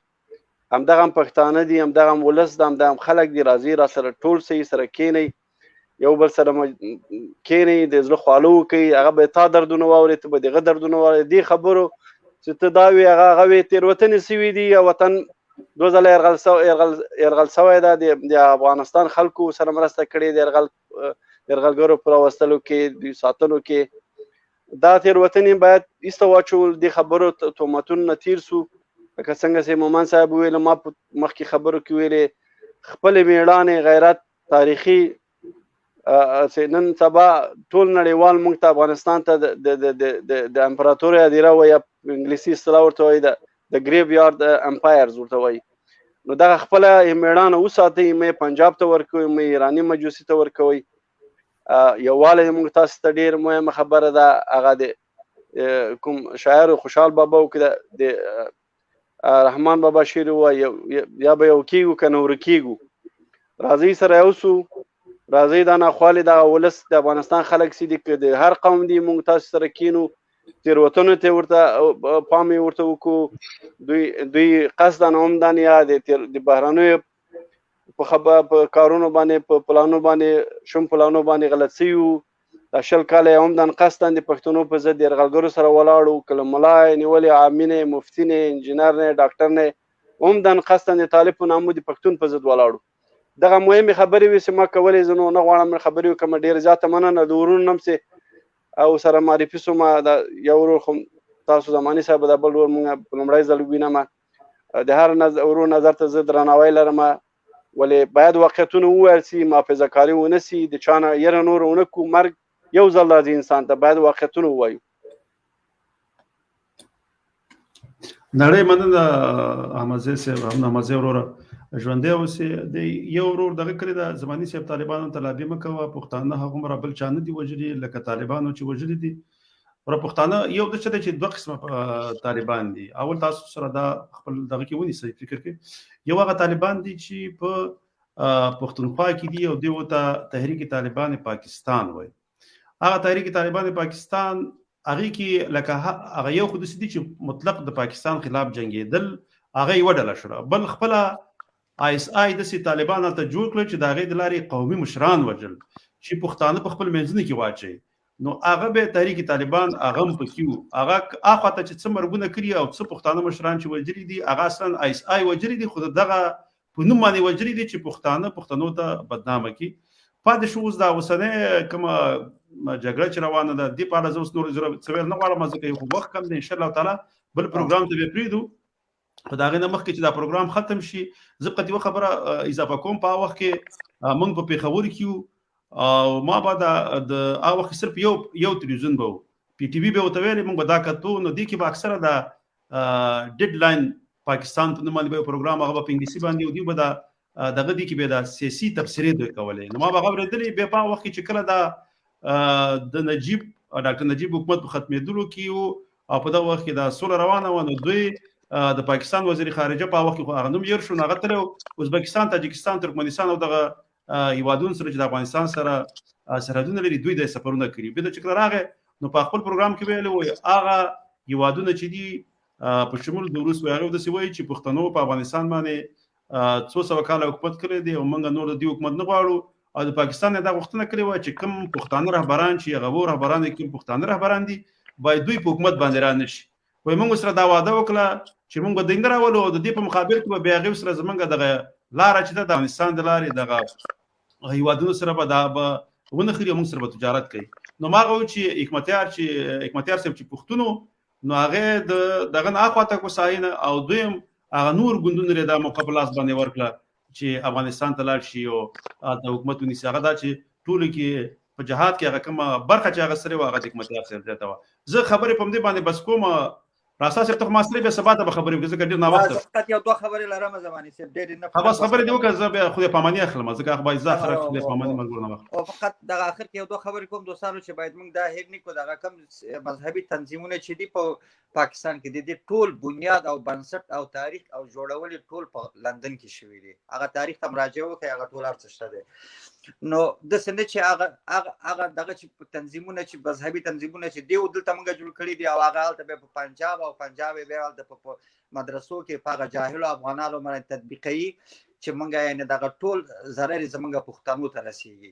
همدغه هم پښتانه دي، همدغه هم ولس ده، همدغه هم خلک دي. راځي را سره ټول سئ، سره کښېنئ، یو بل سره کښېنئ، د زړه خواله وکړئ. هغه به تا دردونه واوري، ته به د هغه دردونه واورې. دې خبرو چې ته دا وې هغه هغه وې، تېروتنې سوي دي. او وطن دوه ځله یرغل سوی ده. د افغانستان خلکو سره مرسته کړې د یرغلګرو په راوستلو کې، د ساتلو کې. دا تېروتنې باید ایسته واچول، دې خبرو تهمتونو نه تېر سو. لکه څنګه چې مومند صاحب وویل، ما په مخکې خبرو کې ویلې، خپلې مېړانې، غیرت، تاریخي، چې نن سبا ټول نړیوال موږ ته افغانستان ته د امپراتورۍ ادیره وایي، یا انګلیسي اصطلاح ورته وایي، د ګریو یارد امپایرز ورته وایي. نو دغه خپله مېړانه وساتئ، مه یې پنجاب ته ورکوئ، مه یې ایراني مجوسي ته ورکوئ. یووالی موږ تاسو ته ډېر مهمه خبره ده. هغه د کوم شاعر خوشحال بابا وکړه، د رحمان بابا شعر ووایي، یا به یو کېږو که نه ورکېږو. راځئ سره یو سو، راځئ دا ناخوالې دغه ولس د افغانستان خلک چې دي، که د هر قوم دي، موږ تاسو سره کښېنو، تېروتنو ته ورته پام یې ورته وکړو. دوی قصداً عمداً یا د بهرنیو په خبر په کارونو باندې، په پلانو باندې، شوم پلانو باندې غلط سوي وو. دا 20 کاله یې هم د قصداً د پښتنو په ضد یرغلګرو سره ولاړو، کله ملا یې نیولې، عامي نه، مفتي نه، انجینر نه، ډاکټر نه، هم د قصداً د طالب په نامو د پښتون په ضد ولاړو. دغه مهمې خبرې وې چې ما کولې، زه نو نه غواړم خبرې وکړم. ډېره زیاته مننه د ورونو هم چې او سره معرفي سوم. دا یو ورور خو تاسو زماني صاحب، دا بل ورور مونږ په لومړی ځل وینم. د هر ورور نظر ته زه درناوی لرم، ولې باید واقعیتونه وویل سي، محافظه کاري ونه سي، د چا نه یره نور ونه کو. مرګ یو ځل راځي انسان ته، باید واقعیتونه ووایو. نړۍ مننه احمدزی صاحب، احمدزی وروره ژوندی اوسې. د یو ورور دغه کړی دا زماني صاحب، طالبانو ته لابي مه کوه، پښتانه هغومره بل چا نه دي وژلي لکه طالبانو چې وژلي دي. ور پښتانه یو د څه دی چې دوه قسمه طالبان دي. اول تاسو سره دا خپل دغه کې ونیسئ فکر کې، یو هغه طالبان دي چې په پښتونخوا کې دي او دیو ته تحریک طالبان پاکستان وایي. هغه تحریک طالبان پاکستان هغه کې لکه هغه یو خو داسې دي چې مطلق د پاکستان خلاف جنګېدل، هغه یوه ډله شوله. بل خپله آی اس آی داسې طالبان هلته جوړ کړل چې د هغې د لارې قومي مشران وژل چې پښتانه په خپل منځونو کې واچوي، نو هغه به تحریک طالبان هغه هم پکې وو. هغه اخوا ته چې څه مرګونه کړي او څه پښتانه مشران چې وژلي دي، هغه اصلا آی اس آی وژلي دي، خو دغه په نوم باندې وژلي دي چې پښتانه پښتنو ته بدنامه کړي. پاتې شو اوس دا اوسنۍ کومه جګړه چې روانه ده، دې په اړه زه اوس نور څه ویل نه غواړم، ځکه یو خو وخت کم دی. ان شاء الله تعالی بل پروګرام ته به پرېږدو، خو د هغې نه مخکې چې دا پروګرام ختم شي، زه فقط یوه خبره اضافه کوم. په هغه وخت کې موږ په پېښور کې یو او ما به د هغه وخت کې صرف یو تلویزیون به و، پي ټي وي به ورته ویلې، موږ به دا کتو. نو دې کې به اکثره د ډیډ لاین پاکستان په نوم باندې به یو پروګرام، هغه به په انګلیسي باندې و، دوی به دا دغه دې کې به دا سیاسي تبصرې دوی کولې. نو ما به هغه اورېدلې. بیا په هغه وخت کې چې کله دا د نجیب ډاکټر نجیب حکومت په ختمېدلو کې و او په دغه وخت کې دا سوله روانه وه، نو دوی د پاکستان وزیر خارجه په هغه وخت کې خو هغه نوم هېر شو، نو هغه تللی و ازبکستان، تاجکستان، ترکمنستان او دغه هیوادونو سره چې د افغانستان سره سرحدونه لري، دوی د سفرونه کړي. بیا چې کله راغی نو په خپل پروګرام کې ویلي وایي هغه هیوادونه چې دي په شمول د روس وایي، هغه داسې وایي چې پښتنو په افغانستان باندې څو سوه کاله حکومت کړی دی او موږ نور د دې حکومت نه غواړو. او د پاکستان دا غوښتنه کړې وه چې کوم پښتانه رهبران چې هغه وو رهبران دي، کوم پښتانه رهبران دي، باید دوی په حکومت باندې را نه شي. وایي موږ سره دا وعده وکړه چې موږ به دوی نه راولو او د دې په مقابل کې به بیا هغوی سره زموږ دغه لاره چې ده د افغانستان د لارې دغه هیوادونو سره به دا به ونه خوري او موږ سره به تجارت کوي. نو ما هغه چې حکمتیار صاحب چې پښتون و، نو هغه د دغه نه اخوا ته کوساینه او دویم هغه نور ګوندونو لري دا موقع په لاس باندې ورکړه چې افغانستان ته لاړ شي او د حکومت ونیسي. هغه دا چې ټولو کې په جهاد کې هغه کومه برخه چې هغه سره وه، هغه د حکمتیار صاحب زیاته وه. زه خبرې په همدې باندې بس کوم. راسا صاحب ته خو ما سره بیا سبا ته به خبرې وکړو، ځکه ډېر ناوخته زه فقط یو دوه خبرې لرم زماني صاحب، ډېرې نه. بس خبرې دې وکړه، زه بیا خدای پاماني اخلم، ځکه هغه باید زه اخر خدای پاماني ملګرو نه واخلم. او فقط دغه اخر کې یو دوه خبرې کوم دوستانو چې باید موږ دا هېر نه کړو، دغه کوم مذهبي تنظیمونه چې دي په پاکستان کې د دې ټول بنیاد او بنسټ او تاریخ او جوړول ټول په لندن کې شوی دی. هغه تاریخ ته مراجعه وکړئ، هغه ټول هر څه شته دی. نو داسې نه چې هغه هغه هغه دغه چې تنظیمونه چې مذهبي تنظیمونه چې دیو دلته موږ جوړ کړي دي او هغه هلته بیا په پنجاب او پنجاب یې بیا هلته په مدرسو کې په هغه جاهلو افغانانو باندې تطبیقوي چې موږ یعنې دغه ټول ضرر یې زموږ پښتنو ته رسېږي.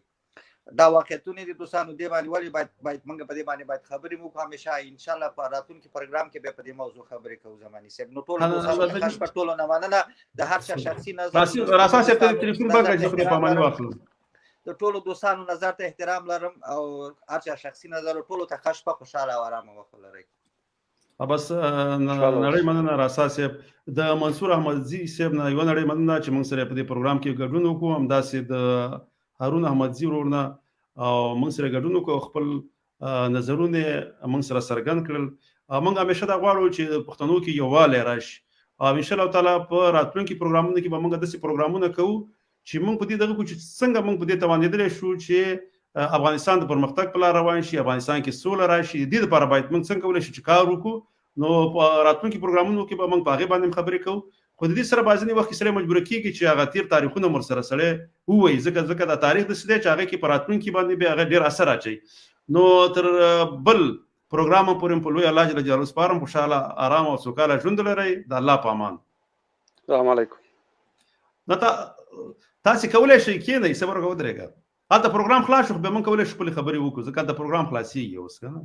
دا واقعیتونه دي دوستانو، دې باندې ولې باید موږ په دې باندې باید خبرې وکړو همیشه. ان شاء الله په راتلونکي پروګرام کې بیا په دې موضوع خبرې کوو زماني صاحب. نو ټول دوستانو ته ښه شپه، ټولو نه مننه، د هر چا شخصي نظر. راسا صاحب ته تلیفون بند کړه چې خدای پاماني واخلم. د ټولو دوستانو نظر ته احترام لرم او هر چا شخصي نظر. ټولو ته ښه شپه، خوشحاله او آرامه وخت ولرئ. بس نړۍ مننه راسا صاحب. د منصور احمدزي صاحب نه یوه نړۍ مننه چې موږ سره په دې پروګرام کې ګډون وکړو، همداسې د هارون احمدزي ورور نه او موږ سره ګډون وکړو، خپل نظرونه موږ سره څرګند کړل. موږ همیشه دا غواړو چې پښتنو کې یووالی راشي او ان شاء الله تعالی په راتلونکي پروګرامونو کې به موږ داسې پروګرامونه کوو چې موږ په دې دغه کو چې څنګه موږ په دې توانېدلی شو چې افغانستان د پرمختګ په لار روان شي، افغانستان کې سوله راشي. د دې لپاره باید موږ څنګه کولی شو چې کار وکړو. نو په راتلونکي پروګرامونو کې به موږ په هغې باندې هم خبرې کوو. خو د دې سره به ځینې وخت کې سړی مجبوره کېږي چې هغه تېر تاریخونه مور سره سړی ووایي، ځکه دا تاریخ داسې دی چې هغې کې په راتلونکي باندې بیا هغه ډېر اثر اچوي. نو تر بل پروګرام پورې په لوی الله جل جلاله سپارم. خوشحاله، آرام او سوکاله ژوند لرئ. د الله په امان. السلام علیکم. نه تا تاسو کولای شئ کېنئ، صبر وکړه، ودرېږه، هلته پروګرام خلاص شو، خو بیا موږ کولای شو خپلې خبرې وکړو، ځکه هلته پروګرام خلاصېږي اوس که نه.